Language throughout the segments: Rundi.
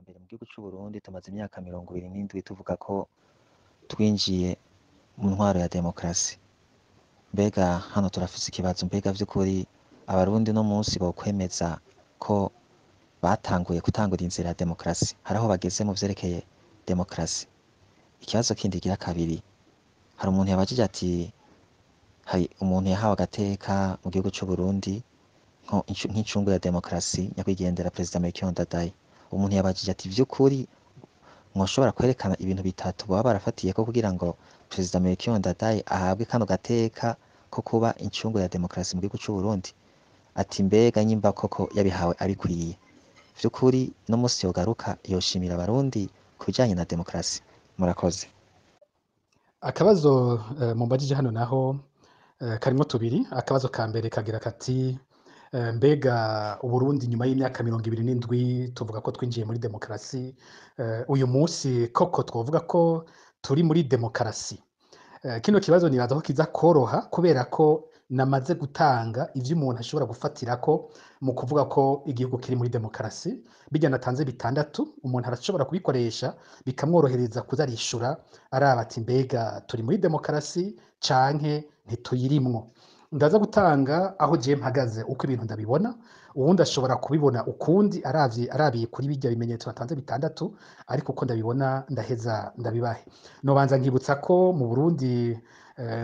mbere, mu gihugu c'u Burundi tumaze imyaka 27 tuvuga ko twinjiye mu ntwaro ya demokarasi. Mbega hano turafise ikibazo, mbega vy'ukuri Abarundi uno munsi bokwemeza ko batanguye gutangura inzira ya demokarasi? Hari aho bageze mu vyerekeye demokarasi? Ikibazo kindi kigira kabiri, hari umuntu yabajije ati hari umuntu yahawe agateka mu gihugu c'u Burundi nk'incungu ya demokarasi, nyakwigendera Perezida Melchior Ndadaye. Umuntu yabajije ati vy'ukuri mwoshobora kwerekana ibintu bitatu boba barafatiyeko kugira ngo Perezida Melchior Ndadaye ahabwe kano gateka ko kuba incungu ya demokarasi mu gihugu c'u Burundi? Ati mbega nyimba koko yabihawe abikwiye, vy'ukuri no musi yogaruka yoshimira Abarundi ku bijanye na demokarasi? Murakoze. Akabazo mumbajije hano naho karimwo tubiri. Akabazo ka mbere kagira kati mbega Uburundi nyuma y'imyaka 27 tuvuga ko twinjiye muri demokarasi, uyu munsi koko twovuga ko turi muri demokarasi? Kino kibazo nibaza ko kiza koroha kubera ko namaze gutanga ivyo umuntu ashobora gufatirako mu kuvuga ko igihugu kiri muri demokarasi. Bijya natanze bitandatu, umuntu arashobora kubikoresha bikamworohereza kuza arishura araba ati mbega turi muri demokarasi canke ntituyirimwo. Ndaza gutanga aho jewe mpagaze, uko ibintu ndabibona. Uwundi ashobora kubibona ukundi aravye, arabiye kuri bijya bimenyetso natanze bitandatu, ariko uko ndabibona ndaheza ndabibahe. Nobanza nkibutsa ko mu Burundi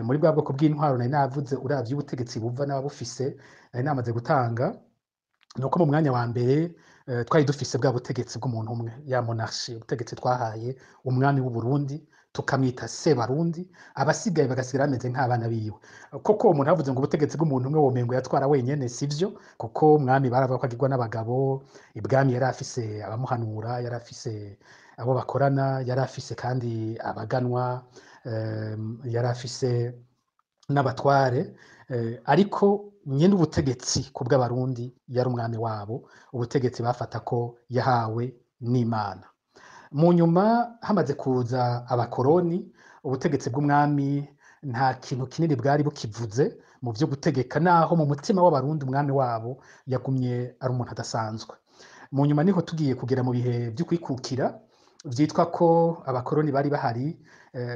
muri bwa bwoko bw'intwaro nari navuze, uravye ubutegetsi buva n'ababufise nari namaze gutanga, nuko mu mwanya wa mbere twari dufise bwa butegetsi bw'umuntu umwe, ya monarchie, ubutegetsi twahaye umwami w'u Burundi tukamwita Sebarundi, abasigaye bagasigara bameze nk'abana biwe. Koko umuntu avuze ngo ubutegetsi bw'umuntu umwe womengo yatwara wenyene, sivyo, kuko umwami baravuga ko agirwa n'abagabo. Ibwami yari afise abamuhanura, yari afise abo bakorana, yari afise kandi abaganwa, yari afise n'abatware, ariko nyene ubutegetsi ku bw'Abarundi yari umwami wabo, ubutegetsi bafata ko yahawe n'Imana. Mu nyuma hamaze kuza abakoroni, ubutegetsi bw'umwami nta kintu kinini bwari bukivuze mu vyo gutegeka, naho mu mutima w'Abarundi umwami wabo yagumye ari umuntu adasanzwe. Mu nyuma niho tugiye kugera mu bihe vyo kwikukira, vyitwa ko abakoroni bari bahari,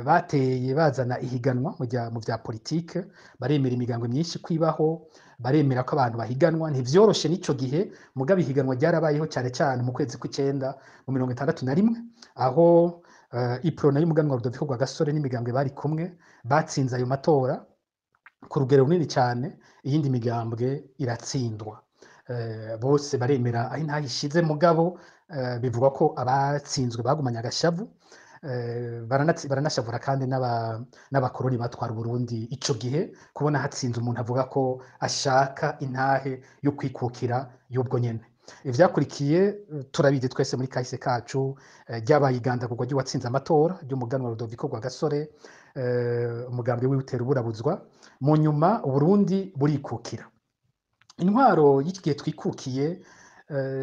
bateye bazana ihiganwa mu vya politike, baremera imigambwe myinshi kwibaho, baremera ko abantu bahiganwa. Ntivyoroshe n'ico gihe, mugabo ihiganwa ryarabayeho cyane cyane mu kwezi kw'icenda mu 61, aho Iprona y'umuganwa Rudoviko Rwagasore n'imigambwe bari kumwe batsinze ayo matora ku rugero runini cyane, iyindi migambwe iratsindwa. Bose baremera aho intahe ishize, mugabo bivugwa ko abatsinzwe bagumanye agashavu, baranashavura kandi n'abakoroni batwara Uburundi ico gihe, kubona hatsinze umuntu avuga ko ashaka intahe yo kwikukira y'ubwo nyene. Ivyakurikiye turabizi twese muri kahise kacu, ryabaye igandagurwa ry'uwatsinze amatora ry'umuganwa Rudoviko Rwagasore, umugambi wiwe utera uburabuzwa. Mu nyuma Uburundi burikukira. Intwaro y'iki gihe twikukiye,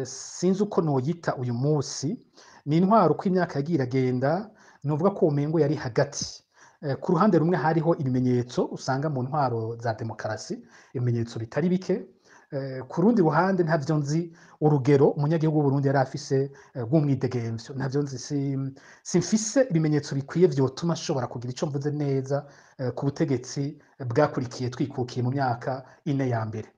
sinzi uko noyita uyu munsi, ni intwaro uko imyaka yagiye iragenda nuvuga ko umengo yari hagati. Ku ruhande rumwe hariho ibimenyetso usanga mu ntwaro za demokarasi, ibimenyetso bitari bike. Ku rundi ruhande ntavyo nzi urugero umunyagihugu w'Uburundi yari afise rw'umwidegemvyo, ntavyo nzi, simfise ibimenyetso bikwiye vyotuma nshobora kugira ico mvuze neza ku butegetsi bwakurikiye twikukiye mu myaka ine ya mbere.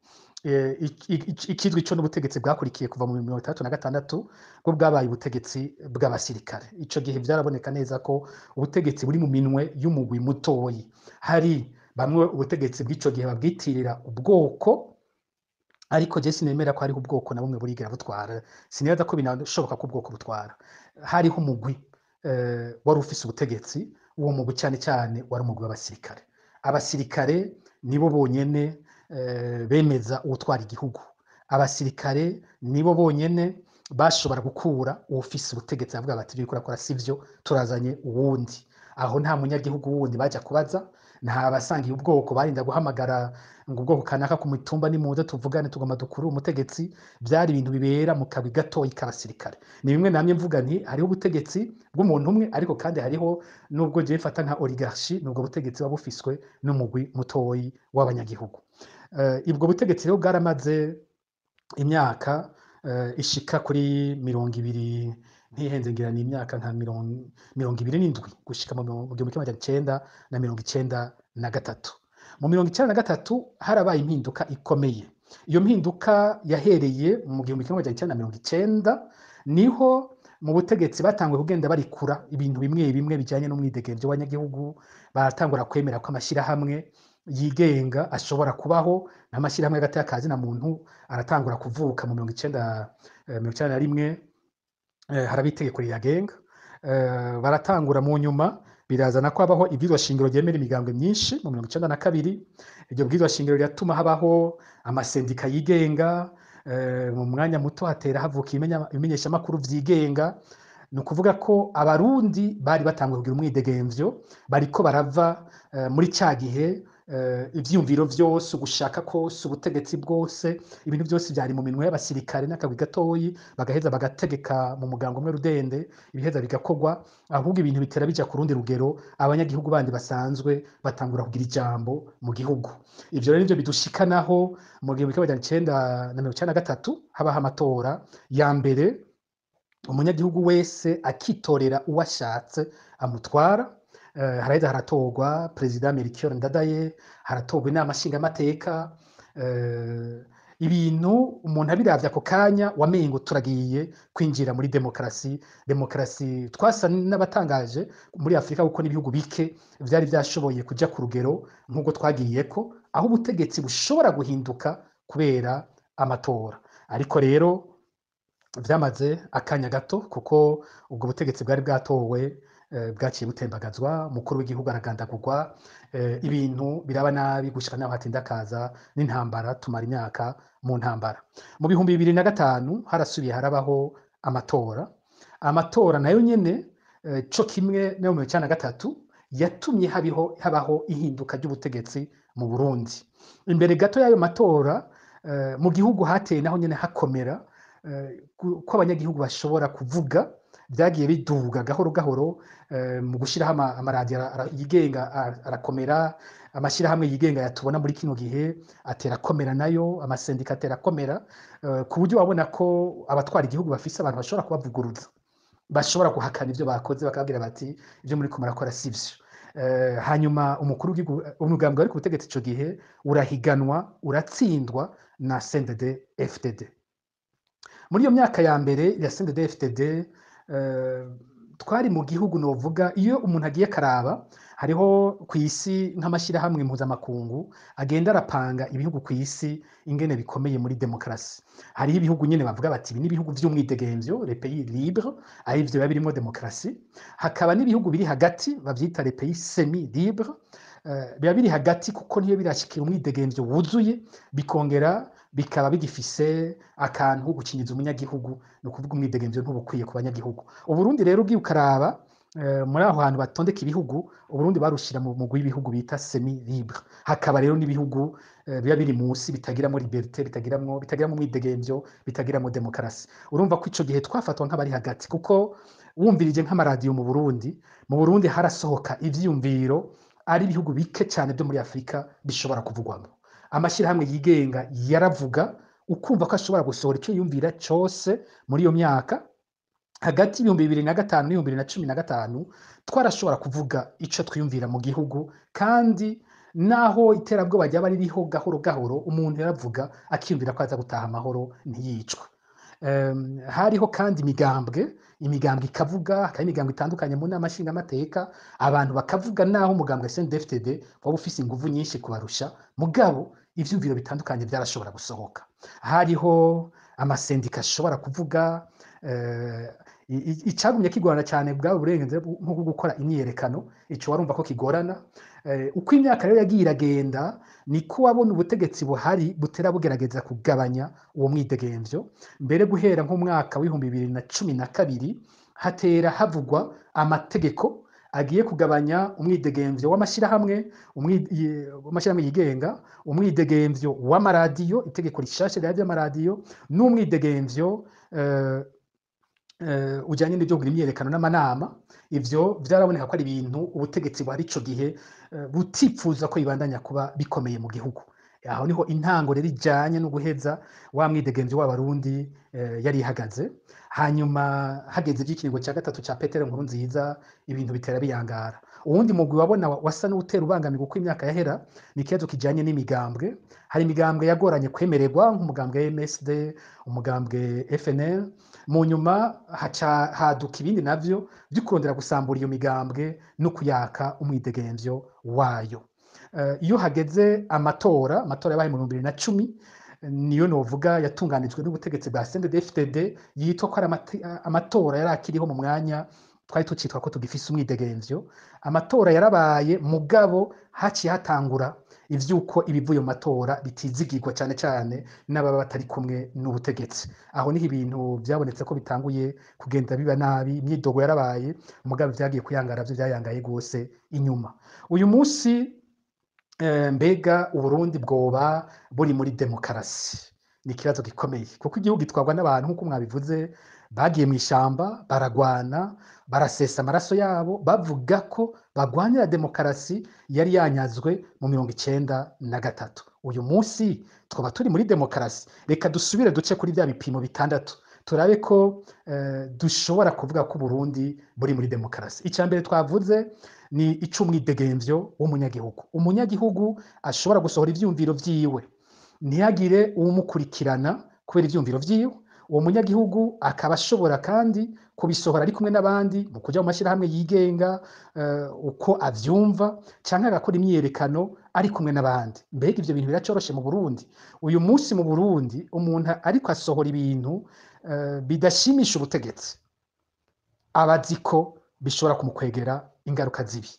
Ikizwi ico n'ubutegetsi bwakurikiye kuva mu 66 bwo bwabaye ubutegetsi bw'abasirikare. Ico gihe vyaraboneka neza ko ubutegetsi buri mu minwe y'umugwi mutoyi. Hari bamwe ubutegetsi bw'ico gihe babwitirira ubwoko, ariko je sinemera ko hariho ubwoko na bumwe burigera butwara, sinibaza ko binashoboka ko ubwoko butwara. Hariho umugwi wari ufise ubutegetsi, uwo mugwi cyane cyane wari umugwi w'abasirikare. Abasirikare nibo bonyene bemeza uwutwara igihugu, abasirikare nibo bonyene bashobora gukura uwufise ubutegetsi, bavuga bati ibyo urakora sivyo, turazanye uwundi. Aho nta munyagihugu wundi baja kubaza, nta basangiye ubwoko barinda guhamagara ngo ubwoko kanaka ku mitumba nimuze tuvugane tugomba dukure umutegetsi. Byari ibintu bibera mu kagwi gatoyi k'abasirikare. Ni bimwe namye mvuga nti hariho ubutegetsi bw'umuntu umwe, ariko kandi hariho nubwo jewe mfata nka oligarchie, nubwo butegetsi buba bufiswe n'umugwi mutoyi w'abanyagihugu. Ubwo butegetsi rero bwaramaze imyaka ishika kuri 20, ntihenze ngira ni imyaka nka 27 gushika mu 1993. Mu 93 harabaye impinduka ikomeye. Iyo mpinduka yahereye mu 1990, niho mu butegetsi batanguye kugenda barikura ibintu bimwe bimwe bijanye n'umwidegemvyo w'abanyagihugu. Baratangura kwemera ko amashirahamwe yigenga ashobora kubaho, n'amashirahamwe hagati y'akazi na muntu aratangura kuvuka mu 90, 91, haraba itegeko riyagenga. Baratangura mu nyuma birazana ko habaho ibwirizwa shingiro ryemera imigambwe myinshi mu 92. Iryo bwirizwa shingiro riratuma habaho amasendika yigenga. Mu mwanya muto hatera havuka ibimenyeshamakuru vyigenga. Ni ukuvuga ko Abarundi bari batanguye kugira umwidegemvyo, bariko barava muri ca gihe ivyiyumviro vyose, ugushaka kose, ubutegetsi bwose, ibintu vyose vyari mu minwe y'abasirikare n'akagwi gatoyi, bagaheza bagategeka mu mugango umwe rudende, ibiheza bigakorwa. Ahubwo ibintu bitera bija ku rundi rugero, abanyagihugu bandi basanzwe batangura kugira ijambo mu gihugu. Ivyo rero nivyo bidushikanaho mu 1993 habaho amatora ya mbere, umunyagihugu wese akitorera uwo ashatse amutwara. Haraheza haratorwa Perezida Melchior Ndadaye, haratorwa inama nshingamateka. Ibintu umuntu abiravye ako kanya wamengo turagiye kwinjira muri demokarasi. Demokarasi twasa n'abatangaje muri Afrika, kuko n'ibihugu bike vyari vyashoboye kuja ku rugero nk'ubwo twagiyeko, aho ubutegetsi bushobora guhinduka kubera amatora. Ariko rero vyamaze akanya gato, kuko ubwo butegetsi bwari bwatowe bwaciye butembagazwa, umukuru w'igihugu aragandagurwa, ibintu biraba nabi gushika naho hatinda kaza n'intambara, tumara imyaka mu ntambara. Mu 2005 harasubiye harabaho amatora. Amatora nayo nyene, co kimwe no mu 1993, yatumye habaho ihinduka ry'ubutegetsi mu Burundi. Imbere gato y'ayo matora, mu gihugu hateye naho nyene hakomera, ko abanyagihugu bashobora kuvuga. Byagiye biduga gahoro gahoro, mu gushiraho amaradiyo yigenga arakomera, amashirahamwe yigenga yatubona muri kino gihe atera akomera nayo, amasendika atera akomera, ku buryo wabona ko abatwara igihugu bafise abantu bashobora kubavuguruza, bashobora guhakana ivyo bakoze, bakababwira bati ivyo muriko murakora sivyo. Hanyuma umukuru w'igihugu, umugambwe wari ku butegetsi ico gihe urahiganwa, uratsindwa na CNDD FDD. Muri iyo myaka ya mbere ya CNDD FDD, twari mu gihugu novuga iyo umuntu agiye karaba hariho ku isi nk'amashirahamwe mpuzamakungu agenda arapanga ibihugu ku isi ingene bikomeye muri demokarasi. Hariho ibihugu nyene bavuga bati ibi ni ibihugu vy'umwidegemvyo, les pays libres, ari ivyo biba birimwo demokarasi. Hakaba n'ibihugu biri hagati bavyita les pays semi libres, biba biri hagati kuko niyo birashikira umwidegemvyo wuzuye, bikongera bikaba bigifise akantu ko gukinyiza umunyagihugu, ni ukuvuga umwidegemvyo ntubukwiye ku banyagihugu. Uburundi rero ugiye ukaraba, muri aho hantu batondeka ibihugu, Uburundi barushira mu mugwi w'ibihugu bita semi libre. Hakaba rero n'ibihugu biba biri munsi, bitagiramwo liberté, bitagiramwo umwidegemvyo, bitagiramwo demokarasi. Urumva ko ico gihe twafatwa nk'abari hagati, kuko wumvirije nk'amaradiyo mu Burundi harasohoka ivyiyumviro ari ibihugu bike cyane byo muri Afrika bishobora kuvugwamo. Amashirahamwe yigenga yaravuga, ukumva ko ashobora gusohora icyo yumvira cose. Muri iyo myaka hagati y'2005 n'2015 twarashobora kuvuga ico twiyumvira mu gihugu, kandi naho iterabwoba ryaba ririho gahoro gahoro, umuntu yaravuga akiyumvira ko aza gutaha amahoro ntiyicwe. Hariho kandi imigambwe ikavuga, hakaba imigambwe itandukanye mu nama nshingamateka, abantu bakavuga naho umugambwe CNDD-FDD waba ufise inguvu nyinshi kubarusha, mugabo ivyumviro bitandukanye byarashobora gusohoka. Hariho amasendika ashobora kuvuga. Icagumye kigorana cyane bwaba uburenganzira nko gukora imyiyerekano, ico warumva ko kigorana. Uko imyaka rero yagiye iragenda, niko wabona ubutegetsi buhari butera bugerageza kugabanya uwo mwidegemvyo. Mbere guhera nk'umwaka w'2012 hatera havugwa amategeko agiye kugabanya umwidegemvyo w'amashirahamwe, w'amashirahamwe yigenga, umwidegemvyo w'amaradiyo, itegeko rishasha rya vy'amaradiyo, n'umwidegemvyo ujanye n'ivyo kugira imyiyerekano n'amanama. Ivyo vyaraboneka ko ari ibintu ubutegetsi buhari ico gihe butipfuza ko bibandanya kuba bikomeye mu gihugu. Aho niho intango rero ijanye no guheza wa mwidegemvyo w'Abarundi yari ihagaze. Hanyuma hageze ivy'ikiringo ca gatatu ca Petero Nkurunziza, ibintu bitera biyangara. Uwundi mugwi wabona wasa n'uwutera ubangamirwa uko imyaka yahera ni ikibazo kijanye n'imigambwe. Hari imigambwe yagoranye kwemererwa nk'umugambwe MSD, umugambwe FNL. Mu nyuma haca haduka ibindi navyo vyo kurondera gusambura iyo migambwe no kuyaka umwidegemvyo wayo. Iyo hageze amatora, amatora yabaye mu 2010, niyo novuga yatunganijwe n'ubutegetsi bwa CNDD-FDD, yitwa ko ari amatora yari akiriho mu mwanya twari tucitwa ko tugifise umwidegemvyo. Amatora yarabaye, mugabo haciye hatangura ivyuko ibivuye mu matora bitizigirwa cane cane n'ababa batari kumwe n'ubutegetsi. Aho niho ibintu vyabonetse ko bitanguye kugenda biba nabi. Imyidogo yarabaye, mugabo vyagiye kuyangara vyo vyayangaye gose inyuma. Uyu munsi mbega Uburundi bwoba buri muri demokarasi? Ni ikibazo gikomeye, kuko igihugu gitwarwa n'abantu nk'uko mwabivuze bagiye mw'ishamba, baragwana, barasesa amaraso yabo, bavuga ko bagwanira demokarasi yari yanyazwe mu 93. Uyu munsi twaba turi muri demokarasi? Reka dusubire duce kuri vya bipimo bitandatu, turabe ko dushobora kuvuga ko Uburundi buri muri demokarasi. Icya mbere twavuze ni ic'umwidegemvyo w'umunyagihugu. Umunyagihugu ashobora gusohora ivyumviro vyiwe, ntihagire uwumukurikirana kubera ivyumviro vyiwe. Uwo munyagihugu akaba ashobora kandi kubisohora ari kumwe n'abandi mu kuja mu mashyirahamwe yigenga uko avyumva, canke agakora imyiyerekano ari kumwe n'abandi. Mbega ivyo bintu biracoroshe mu Burundi? Uyu munsi mu Burundi umuntu ariko asohora ibintu bidashimisha ubutegetsi, aba azi ko bishobora kumukwegera ingaruka zibi.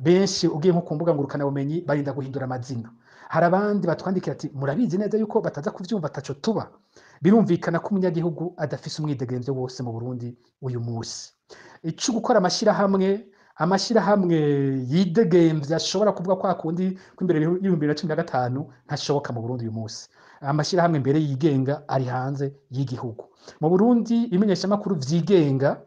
Benshi ugiye nko ku mbuga ngurukanabumenyi barinda guhindura amazina. Hari abandi batwandikira ati murabizi neza yuko bataza kuvyumva ataco tuba. Birumvikana ko umunyagihugu adafise umwidegemvyo wose mu Burundi uyu munsi. Ico gukora amashirahamwe, amashirahamwe yidegemvya ashobora kuvuga kwa kundi ko imbere y'2015 ntashoboka mu Burundi uyu munsi. Amashirahamwe mbere yigenga ari hanze y'igihugu. Mu Burundi ibimenyeshamakuru vyigenga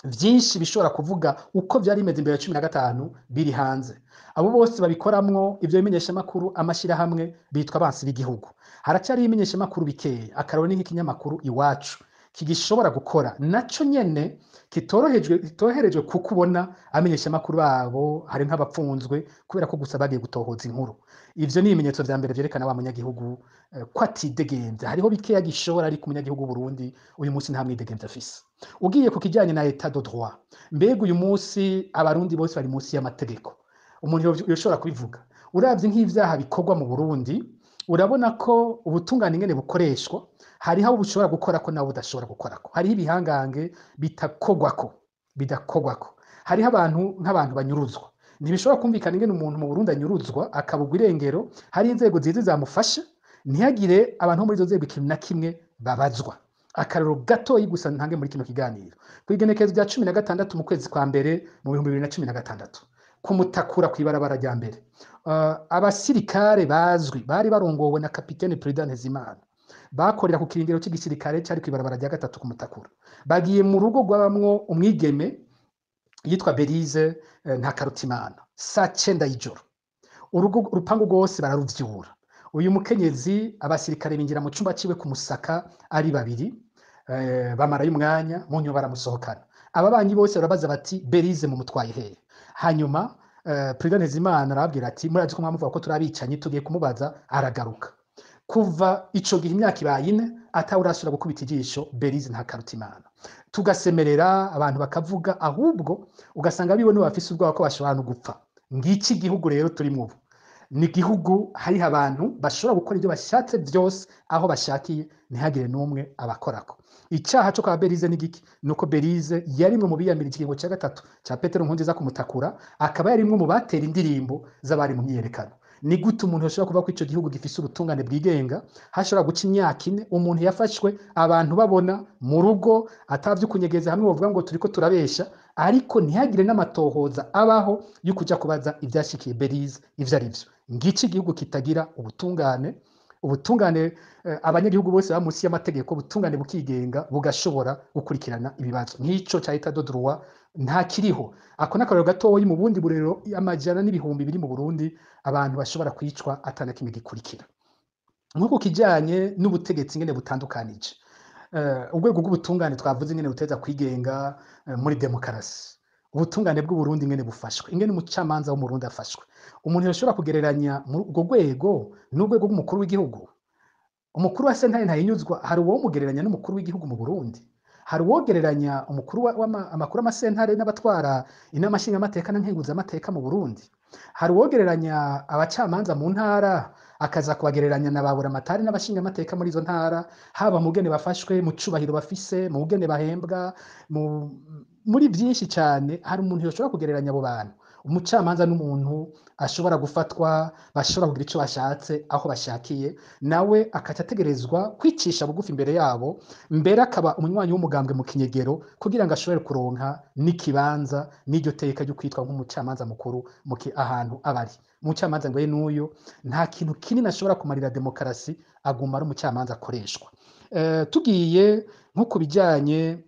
vyinshi bishobora kuvuga uko vyari bimeze imbere ya 15 biri hanze. Abo bose babikoramwo ivyo bimenyeshamakuru, amashirahamwe, bitwa abansi b'igihugu. Haracari ibimenyeshamakuru bikeya, akarorero ni nk'ikinyamakuru Iwacu kigishobora gukora, naco nyene kitoroherejwe, kuko ubona abamenyeshamakuru babo hari nk'abapfunzwe kubera ko gusa bagiye gutohoza inkuru. Ivyo ni ibimenyetso vya mbere vyerekana wa munyagihugu ko atidegemvya. Hariho bikeya gishobora, ariko umunyagihugu w'Uburundi uyu munsi nta mwidegemvya afise. Ugiye ku kijanye na état de droit, mbega uyu munsi Abarundi bose bari munsi y'amategeko? Umuntu yoshobora kubivuga. Uravye nk'ivyaha bikorwa mu Burundi, urabona ko ubutungane ingene bukoreshwa, hariho abo bushobora gukorako nabo budashobora gukorako. Hariho ibihangange bitakogwako, bidakogwako. Hariho abantu nk'abantu banyuruzwa. Ntibishobora kumvikana ingene umuntu mu Burundi anyuruzwa akabugwa irengero, hari inzego zizi zamufasha, ntihagire abantu bo muri izo nzego ikintu na kimwe babazwa. Akarorero gatoyi gusa ntange muri kino kiganiro: kw'igenekerezo rya 16 mu kwezi kwa mbere mu 2016, kumutakura kw'ibarabara rya mbere, abasirikare bazwi bari barongowe na kapitene Prudent Ntezimana bakorera ku kirindiro cy'igisirikare cyari kw'ibarabara rya gatatu kumutakura, bagiye mu rugo rwabamwo umwigeme yitwa Berize Ntakarutimana saa 9 y'ijoro. Urugo, urupangu rwose bararuvyura. Uyu mukenyezi abasirikare binjira mu cumba ciwe kumusaka ari babiri, bamarayo umwanya, mu nyuma baramusohokana. Ababanyi bose barabaza bati: "Berize mumutwaye hehe?" Hanyuma Prudent Ntezimana arababwira ati: "Murazi ko mwamuvuga ko turabicanyi, tugiye kumubaza aragaruka." Kuva ico gihe imyaka ibaye 4 atawurasubira gukubita ijisho Berize Ntakarutimana. Tugasemerera, abantu bakavuga, ahubwo ugasanga biwe nibo bafise ubwoba ko bashobora no gupfa. Ngiki igihugu rero turimwo ubu, ni igihugu hariho abantu bashobora gukora ibyo bashatse byose aho bashakiye, ntihagire n'umwe abakorako. Icyaha cyo kwa Berize ni giki? Nuko Berize yarimwe mu biyamirije ikiringo cya gatatu cya Petero Nkurunziza kumutakura, akaba yarimwe mu batera indirimbo z'abari mu myiyerekano. Ni gute umuntu yashobora kuvuga ko ico gihugu gifise ubutungane bwigenga, hashobora guca imyaka 4 umuntu yafashwe abantu babona mu rugo, atavyo kunyegeza, hamwe bavuga ngo turiko turabesha, ariko ntihagire n'amatohoza abaho yo kuja kubaza ivyashikiye Berize ivyo ari vyo? Ngiki igihugu kitagira ubutungane. Ubutungane, abanyagihugu bose baba munsi y'amategeko, ubutungane bukigenga, bugashobora gukurikirana ibibazo nk'ico ca état de droit nta kiriho. Ako n'akarorero gatoyi mu bundi burero amajana n'ibihumbi biri mu Burundi, abantu bashobora kwicwa atana kimwe gikurikira. Nko ku kijanye n'ubutegetsi ingene butandukanije, urwego rw'ubutungane twavuze ingene buteza kwigenga muri demokarasi. Ubutungane bw'Uburundi ingene bufashwe, ingene umucamanza w'Umurundi afashwe, umuntu yoshobora kugereranya muri urwo rwego n'urwego rw'umukuru w'igihugu? Umukuru wa sentare ntahinyuzwa, hari uwomugereranya n'umukuru w'igihugu mu Burundi? Hari uwogereranya umukuru amakuru y'amasentare n'abatwara inama nshingamateka na nkenguzamateka mu Burundi? Hari uwogereranya abacamanza mu ntara akaza kubagereranya na ba buramatari n'abashingamateka muri izo ntara, haba mu bugene bafashwe, mu cubahiro bafise, mu bugene bahembwa, muri byinshi cyane? Hari umuntu yoshobora kugereranya abo bantu? Umucamanza n'umuntu ashobora gufatwa, bashobora kugira icyo bashatse aho bashakiye, nawe akaca ategerezwa kwicisha bugufi imbere yabo, mbere akaba umunywanyi w'umugambwe mu kinyegero kugira ngo ashobore kuronka n'ikibanza n'iryo teka ryo kwitwa nk'umucamanza mukuru ahantu aba ari. Umucamanza ngo ye n'uyu nta kintu kinini ashobora kumarira demokarasi, aguma ari umucamanza akoreshwa. Tugiye nko ku bijyanye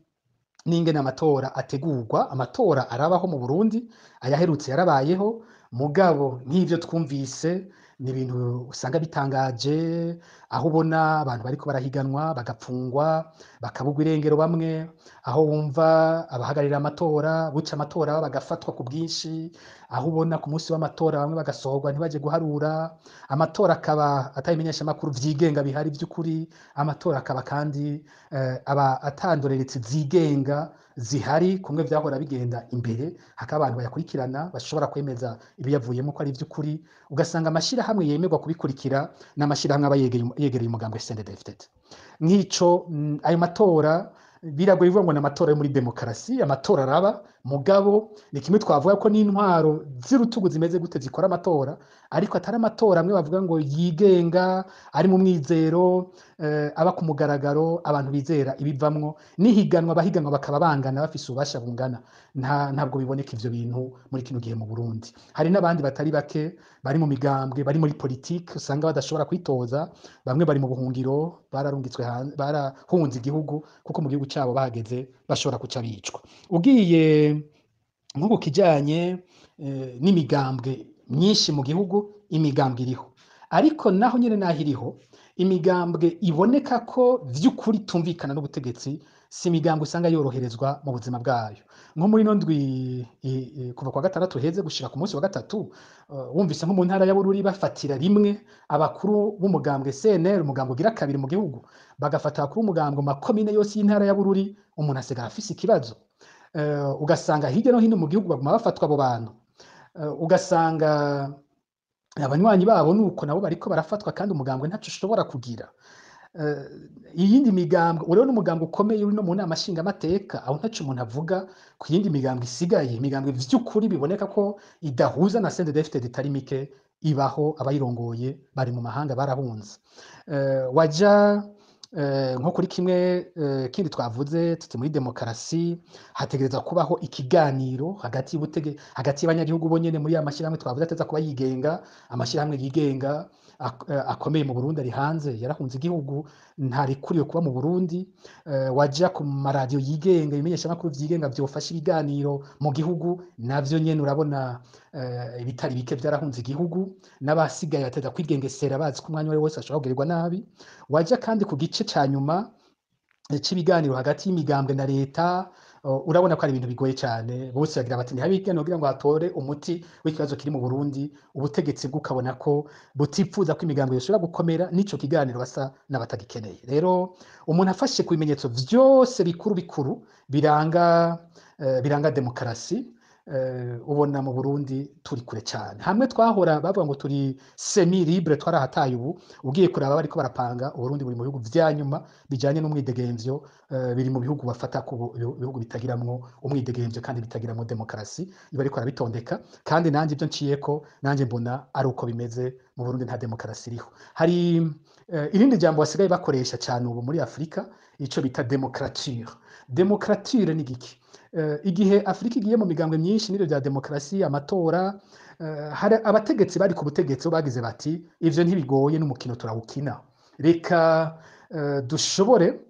n'ingene amatora ategurwa, amatora arabaho mu Burundi, ayaherutse yarabayeho, mugabo nk'ivyo twumvise ni ibintu usanga bitangaje, aho ubona abantu bariko barahiganwa bagapfungwa, bakabugwa irengero bamwe, aho wumva abahagararira amatora buca amatora bagafatwa ku bwinshi, aho ubona ku munsi w'amatora bamwe bagasohorwa ntibaje guharura, amatora akaba atabimenyesha amakuru vyigenga bihari vy'ukuri, amatora akaba kandi aba atandoreretse zigenga zihari kumwe vyahora bigenda imbere, hakaba abantu bayakurikirana bashobora kwemeza ibiyavuyemo ko ari ivy'ukuri. Ugasanga amashirahamwe yemerwa kubikurikira n'amashirahamwe aba yegereye umugambwe CNDD-FDD. Nk'ico ayo matora biragoye kuvuga ngo ni amatora yo muri demokarasi. Amatora araba, mugabo ni kimwe twavuga ko n'intwaro z'urutugu zimeze gute zikora amatora, ariko atari amatora amwe bavuga ngo yigenga, ari mu mwizero, aba ku mugaragaro, abantu bizera ibivamwo, n'ihiganwa abahiganwa bakaba bangana, bafise ububasha bungana. Ntabwo biboneka ivyo bintu muri kino gihe mu Burundi. Hari n'abandi batari bake bari mu migambwe, bari muri politike, usanga badashobora kwitoza. Bamwe bari mu buhungiro, bararungitswe barahunze igihugu, kuko mu gihugu cyabo bahageze bashobora kuca bicwa. Ugiye nk'ubu kijanye n'imigambwe myinshi mu gihugu, imigambwe iriho, ariko naho nyene naho iriho, imigambwe iboneka ko vy'ukuri tumvikana n'ubutegetsi si imigambwe usanga yoroherezwa mu buzima bwayo. Nko muri ino ndwi kuva kwa gatandatu heze gushika ku munsi wa gatatu, wumvise nko mu ntara ya Bururi bafatira rimwe abakuru b'umugambwe CNL, umugambwe ugira kabiri mu gihugu, bagafata abakuru b'umugambwe mu makomine yose y'intara ya Bururi, umuntu asigara afise ikibazo. Ugasanga hirya no hino mu gihugu baguma bafatwa abo bantu. Ugasanga abanywanyi babo nuko nabo bariko barafatwa, kandi umugambwe ntaco ushobora kugira. Iyindi migambwe, urabona n'umugambwe ukomeye uri no mu nama nshingamateka, aho ntaco umuntu avuga ku yindi migambwe isigaye. Imigambwe vy'ukuri biboneka ko idahuza na CNDD-FDD itari mike ibaho, abayirongoye bari mu mahanga, barahunze. Waja nko kuri kimwe kindi twavuze tuti muri demokarasi hategereza kubaho ikiganiro hagati y'ubutege, hagati y'abanyagihugu bonyene muri ya mashyirahamwe twavuze ateza kuba yigenga. Amashyirahamwe yigenga akomeye mu Burundi ari hanze, yarahunze igihugu, ntarikuriwe kuba mu Burundi. Waja ku maradiyo yigenga, ibimenyeshamakuru vyigenga vyofasha ibiganiro mu gihugu, navyo nyene urabona ibitari bike vyarahunze igihugu, n'abasigaye bateza kwigengesera bazi ko umwanya uwari wose bashobora kugirirwa nabi. Waja kandi ku gice ca nyuma c'ibiganiro hagati y'imigambwe na leta, urabona ko ari ibintu bigoye cyane. Bose bagira bati ntihabe ibiganiro kugira ngo hatore umuti w'ikibazo kiri mu Burundi. Ubutegetsi bw'ukabona ko butipfuza ko imigambwe yoshobora gukomera, n'ico kiganiro basa n'abatagikeneye. Rero umuntu afashe ku bimenyetso vyose bikuru bikuru biranga demokarasi, ubona mu Burundi turi kure cyane. Hamwe twahora bavuga ngo turi semi libre, twarahataye. Ubu ugiye kuraba bariko barapanga, Uburundi buri mu bihugu vya nyuma bijanye n'umwidegemvyo, biri mu bihugu bafata ku bihugu bitagiramwo umwidegemvyo kandi bitagiramwo demokarasi, iba ariko arabitondeka. Kandi nanje ibyo nciyeko, nanje mbona ari uko bimeze mu Burundi, nta demokarasi iriho. Hari irindi jambo basigaye bakoresha cyane ubu muri Afrika, ico bita démocrature. Démocrature ni giki? Igihe Afurika igiye mu migambwe myinshi n'ibyo bya demokarasi, amatora, hari abategetsi bari ku butegetsi bo bagize bati ivyo ntibigoye n'umukino turawukina, reka dushobore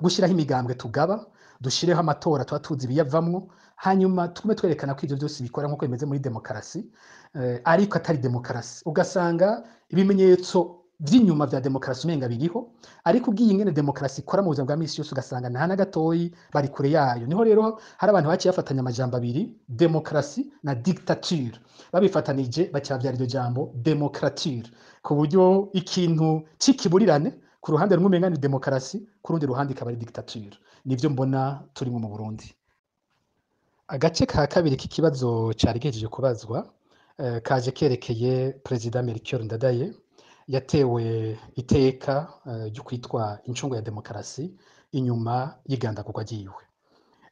gushyiraho imigambwe tugaba, dushireho amatora tuba tuzi ibiyavamwo, hanyuma tugume twerekana ko ivyo byose bikora nk'uko bimeze muri demokarasi, ariko atari demokarasi. Ugasanga ibimenyetso vy'inyuma vya demokarasi umenga biriho, ariko ugiye ingene demokarasi ikora mu buzima bwa misi yose ugasanga nta na gatoyi, bari kure yayo. Niho rero hari abantu baciye bafatanya amajambo abiri, demokarasi na dictature, babifatanije baca bavyara iryo jambo democrature, ku buryo ikintu c'ikiburirane ku ruhande rumwe umenga ni demokarasi, ku rundi ruhande ikaba ari dictature. Nivyo mbona turimwo mu Burundi. Agace ka kabiri k'ikibazo cari gihejeje kubazwa, kaje kerekeye Perezida Melchior Ndadaye yatewe iteka ryo kwitwa incungu ya demokarasi inyuma y'igandagurwa ryiwe.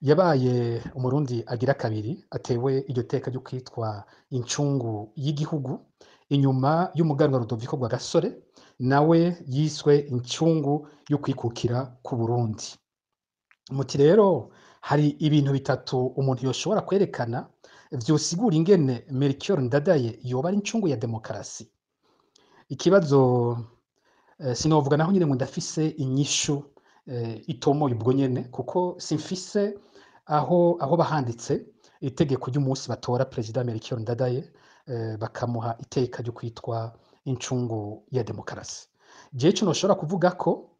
Yabaye umurundi agira kabiri atewe iryo teka ryo kwitwa incungu y'igihugu inyuma y'umuganwa Rudoviko Rwagasore, nawe yiswe incungu yo kwikukira ku Burundi. Muti rero hari ibintu bitatu umuntu yoshobora kwerekana vyosigura ingene Melchior Ndadaye yoba ari incungu ya demokarasi. Ikibazo sinovuga naho nyene ngo ndafise inyishu itomoye ubwo nyene, kuko simfise aho bahanditse itegeko ry'umunsi batora Perezida Melchior Ndadaye, bakamuha iteka ryo kwitwa incungu ya demokarasi. Jewe ico noshobora kuvuga ko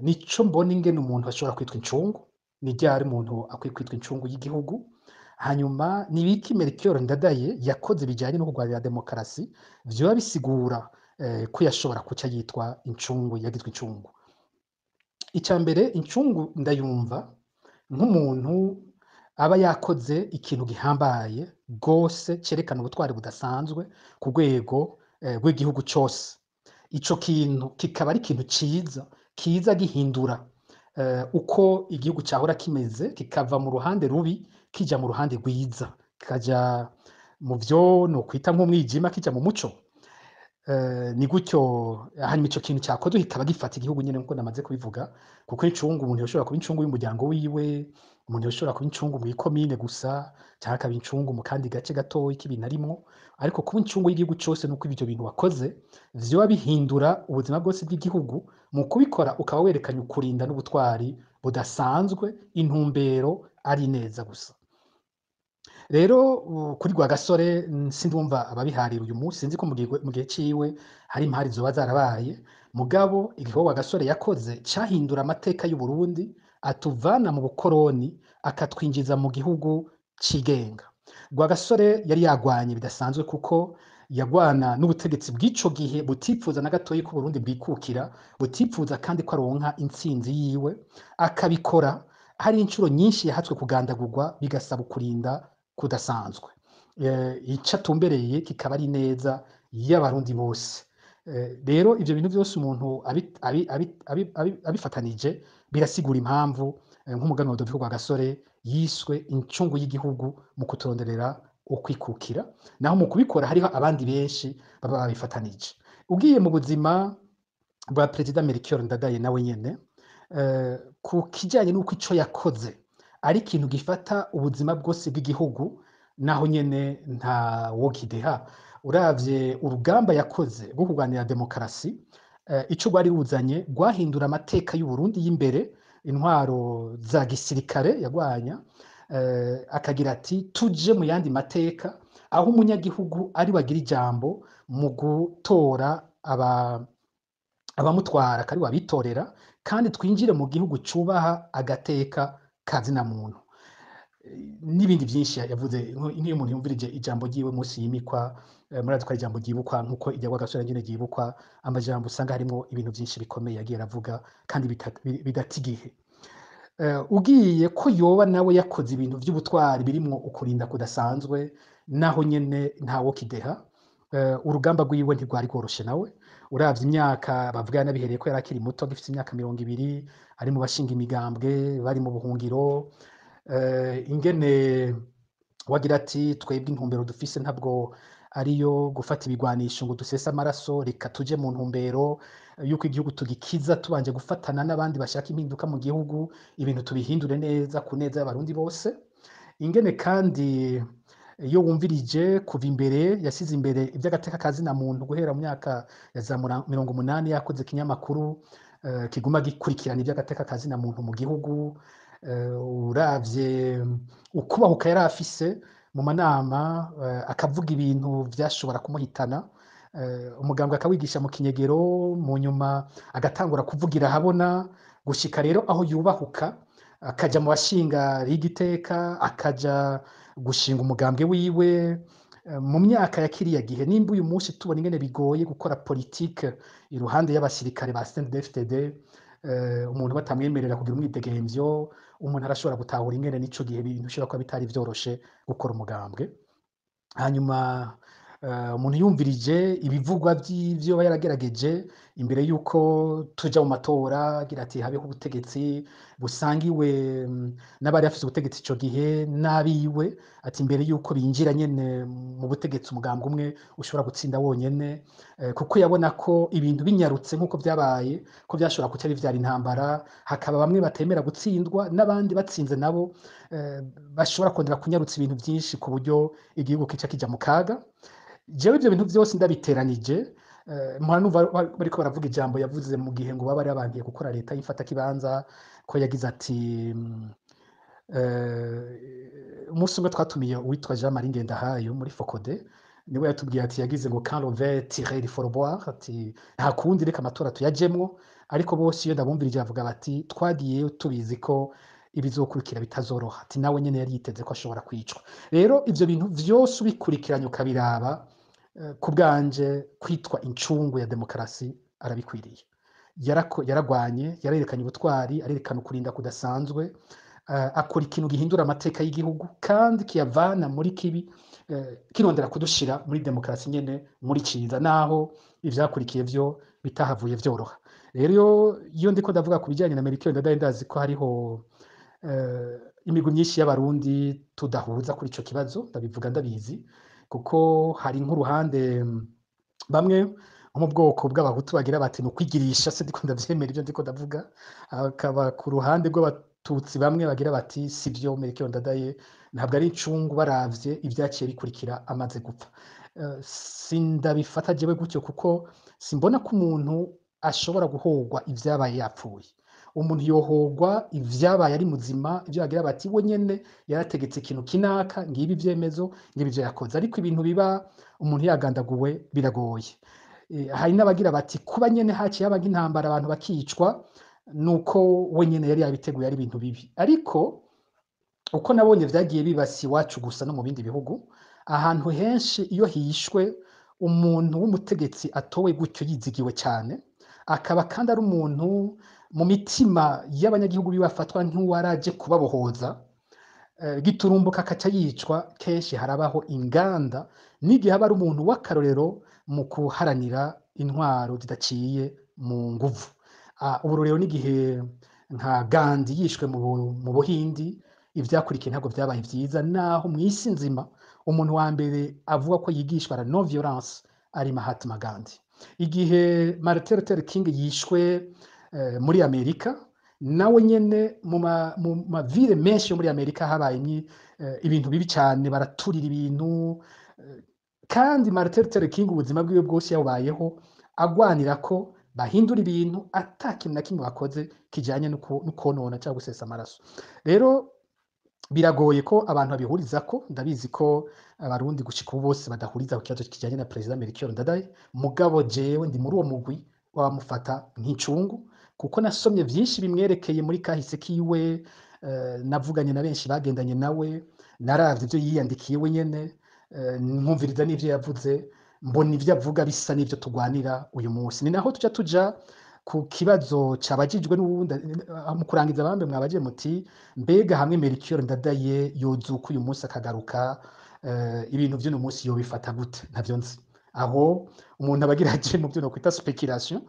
nico mbona ingene umuntu ashobora kwitwa incungu, ni ryari umuntu akwiye kwitwa incungu y'igihugu, hanyuma ni ibiki Melchior Ndadaye yakoze bijanye no kurwanira demokarasi vyoba bisigura ko yashobora kuca yitwa incungu, yagizwe incungu. Ica mbere, incungu ndayumva nk'umuntu aba yakoze ikintu gihambaye gose cerekana ubutwari budasanzwe ku rwego rw'igihugu cose. Ico kintu kikaba ari ikintu ciza, kiza gihindura uko igihugu cahora kimeze, kikava mu ruhande rubi kija mu ruhande rwiza, kikaja mu vyo nokwita nk'umwijima kija mu muco. Ni gutyo. Hanyuma ico kintu cakozwe kikaba gifata igihugu nyene nkuko namaze kubivuga, kuko incungu umuntu yoshobora kuba incungu y'umuryango wiwe, umuntu yoshobora kuba incungu mw'ikomine gusa, canke akaba incungu mu kandi gace gatoyi k'ibintu arimwo, ariko kuba incungu y'igihugu cose nuko ivyo bintu wakoze vyoba bihindura ubuzima bwose bw'igihugu. Mu kubikora ukaba werekanye ukurinda n'ubutwari budasanzwe, intumbero ari neza gusa. Rero kuri Rwagasore sindumva ababiharira uyu munsi, sinzi ko mu gihe ciwe hari impari zoba zarabaye, mugabo igikorwa Rwagasore yakoze cahindura amateka y'u Burundi, atuvana mu bukoroni akatwinjiza mu gihugu cigenga. Rwagasore yari yagwanye bidasanzwe, kuko yagwana n'ubutegetsi bw'ico gihe butipfuza na gatoyi ko Burundi bwikukira, butipfuza kandi ko aronka intsinzi yiwe, akabikora hari incuro nyinshi yahatswe kugandagurwa, bigasaba ukurinda kudasanzwe. Ico atumbereye kikaba ari neza y'abarundi bose. Rero ivyo bintu vyose umuntu abifatanije birasigura impamvu nk'umuganwa Rudoviko Rwagasore yiswe incungu y'igihugu mu kuturonderera ukwikukira, naho mu kubikora hariho abandi benshi baba babifatanije. Ugiye mu buzima bwa Perezida Melchior Ndadaye nawe nyene, ku kijanye n'uko ico yakoze ari ikintu gifata ubuzima bwose bw'igihugu, naho nyene nta wokideha. Uravye urugamba yakoze rwo kurwanira demokarasi, ico rwari ruzanye rwahindura amateka y'u Burundi y'imbere, intwaro za gisirikare yagwanya, akagira ati tuje mu yandi mateka aho umunyagihugu ari wagira ijambo mu gutora abamutwara, akari wabitorera, kandi twinjire mu gihugu cubaha agateka kazina muntu. N'ibindi byinshi yavuze, nk'iyo umuntu yumvirije ijambo ryiwe munsi yimikwa, murazi ko ari ijambo ryibukwa nkuko irya Rwagasore nyene ryibukwa, amajambo usanga harimo ibintu byinshi bikomeye yagiye aravuga kandi bidata igihe. Ugiye ko yoba nawe yakoze ibintu by'ubutwari birimwo ukurinda kudasanzwe, naho nyene ntawo kideha. Urugamba rwiwe ntirwari rworoshe nawe. Uravye imyaka bavuga yanabihereye ko yari akiri muto, agifite imyaka 20, ari mu bashinga imigambwe, bari mu buhungiro. Ingene wagira ati twebwe intumbero dufise ntabwo ariyo gufata ibigwanisho ngo dusese amaraso, reka tuje mu ntumbero yuko igihugu tugikiza tubanje gufatana n'abandi bashaka impinduka mu gihugu, ibintu tubihindure neza ku neza y'abarundi bose. Ingene kandi iyo wumvirije kuva imbere yasize imbere iby'agateka kazina muntu guhera mu myaka ya za 80, yakoze ikinyamakuru kiguma gikurikirana iby'agateka kazina muntu mu gihugu. Uravye ukubahuka yari afise mu manama, akavuga ibintu vyashobora kumuhitana, umugambwe akawigisha mu kinyegero, mu nyuma agatangura kuvugira ahabona, gushika rero aho yubahuka akaja mu bashinga rigiteka, akaja gushinga umugambwe wiwe. Mu myaka ya kiriya gihe, nimba uyu munsi tubona ingene bigoye gukora politike iruhande y'abasirikare ba CNDD-FDD, umuntu batamwemerera kugira umwidegemvyo, umuntu arashobora gutahura ingene n'ico gihe ibintu bishobora kuba bitari vyoroshe gukora umugambwe. Hanyuma umuntu yumvirije ibivugwa vy'ivyo aba yaragerageje imbere y'uko tuja mu matora, agira ati habeho ubutegetsi busangiwe n'abari bafise ubutegetsi ico gihe n'abiwe, ati imbere y'uko binjira nyene mu butegetsi umugambwe umwe ushobora gutsinda wonyene, kuko yabona ko ibintu binyarutse nk'uko vyabaye, ko vyashobora kuca bivyara intambara, hakaba bamwe batemera gutsindwa n'abandi batsinze nabo bashobora kongera kunyarutsa ibintu vyinshi ku buryo igihugu kica kija mu kaga. Jewe ivyo bintu vyose ndabiteranije, mpora numva bariko baravuga ijambo yavuze mu gihe ngo baba bari babangiye gukora leta y'imfatakibanza, ko yagize ati umunsi umwe twatumiye uwitwa Jean Marie Ngendahayo muri Focode, niwe yatubwiye ati yagize ngo quand le vin tire il faut le boire, ati nta kundi reka amatora tuyajemwo. Ariko bose iyo ndabumvirije bavuga bati twagiye tubizi ko ibizokurikira bitazoroha, ati nawe nyene yari yiteze ko ashobora kwicwa. Rero ivyo bintu vyose ubikurikiranye ukabiraba, ku bwanje kwitwa incungu ya demokarasi arabikwiriye. Yaragwanye, yarerekanye ubutwari, arerekana ukurinda kudasanzwe, akora ikintu gihindura amateka y'igihugu kandi kiyavana muri kibi, kirondera kudushira muri demokarasi nyene muri ciza, naho ivyakurikiye vyo bitahavuye vyoroha. Rero iyo ndiko ndavuga ku bijanye na Melchior Ndadaye, ndazi ko hariho imigwi myinshi y'abarundi tudahuza kuri ico kibazo, ndabivuga ndabizi, kuko hari nk'uruhande bamwe nko mu bwoko bw'abahutu bagira bati ni ukwigirisha, se ndiko ndavyemera ivyo ndiko ndavuga, akaba ku ruhande rw'abatutsi bamwe bagira bati sivyo, Melchior Ndadaye ntabwo ari incungu baravye ivyaciye bikurikira amaze gupfa. Sindabifata jewe gutyo, kuko simbona ko umuntu ashobora guhogwa ivyabaye yapfuye. Umuntu yohogwa ivyabaye ari muzima, ivyo bagira bati we nyene yarategetse ikintu kinaka, ngibi ivyemezo, ngibi ivyo yakoze. Ariko ibintu biba umuntu yagandaguwe biragoye. Hari n'abagira bati kuba nyene haciye haba nk'intambara abantu bakicwa, nuko we nyene yari yabiteguye ari ibintu bibi. Ariko uko nabonye vyagiye bibasi iwacu gusa no mu bindi bihugu, ahantu henshi iyo hishwe umuntu w'umutegetsi atowe gutyo yizigiwe cyane, akaba kandi ari umuntu mu mitima y'abanyagihugu biwe afatwa nk'uwaraje kubabohoza, giturumbuka akaca yicwa, kenshi harabaho inganda n'igihe aba ari umuntu w'akarorero mu kuharanira intwaro zidaciye mu nguvu. Ubu rero n'igihe nka Gandhi yishwe mu Buhindi, ivyakurikiye ntabwo vyabaye vyiza, naho mw'isi nzima umuntu wa mbere avuga ko yigishwa la non violence ari Mahatma Gandhi. Igihe Martin Luther King yishwe muri Amerika, nawe nyene mu mavire menshi yo muri Amerika habaye ibintu bibi cyane, baraturira ibintu, kandi Martin Luther King ubuzima bwiwe bwose yabubayeho agwanira ko bahindura ibintu ata kintu na kimwe bakoze kijanye no konona cyangwa gusesa amaraso. Rero biragoye ko abantu babihuriza ko, ndabizi ko abarundi gushika ubu bose badahuriza ku kibazo kijanye na Perezida Melchior Ndadaye, mugabo jewe ndi muri uwo mugwi wabamufata nk'incungu, kuko nasomye vyinshi bimwerekeye muri kahise kiwe, navuganye na benshi bagendanye nawe, naravye ivyo yiyandikiye we nyene, nkumviriza n'ivyo yavuze, mbona ivyo avuga bisa n'ivyo tugwanira uyu munsi. Ni naho tuja ku kibazo cabajijwe n'uwundi mu kurangiza, bambe mwabaje muti mbega hamwe Melchior Ndadaye yozuka uyu munsi akagaruka, ibintu vy'uno munsi yobifata gute? Ntavyo nzi. Aho umuntu abagira aje mu byo nokwita speculation,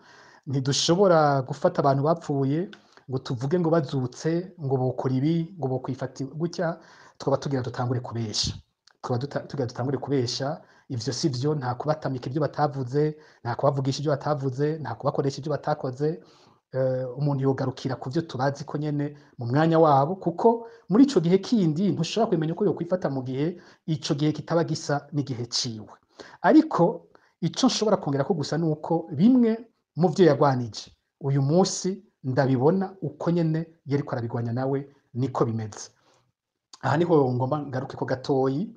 ntidushobora gufata abantu bapfuye ngo tuvuge ngo bazutse ngo bokora ibi ngo bokwifata gutya, twaba tugira dutangure kubesha, twaba tugira dutangure kubesha. Ivyo si vyo, nta kubatamika ibyo batavuze, nta kubavugisha ibyo batavuze, nta kubakoresha ibyo batakoze. Umuntu yogarukira ku vyo tubazi ko nyene mu mwanya wabo, kuko muri ico gihe kindi ntushobora kumenya uko yokwifata mu gihe ico gihe kitaba gisa n'igihe ciwe. Ariko ico nshobora kongera ko gusa nuko bimwe mu vyo yagwanije uyu munsi ndabibona uko nyene yariko arabigwanya nawe niko bimeze. Aha niho ngomba ngaruke ko gatoyi.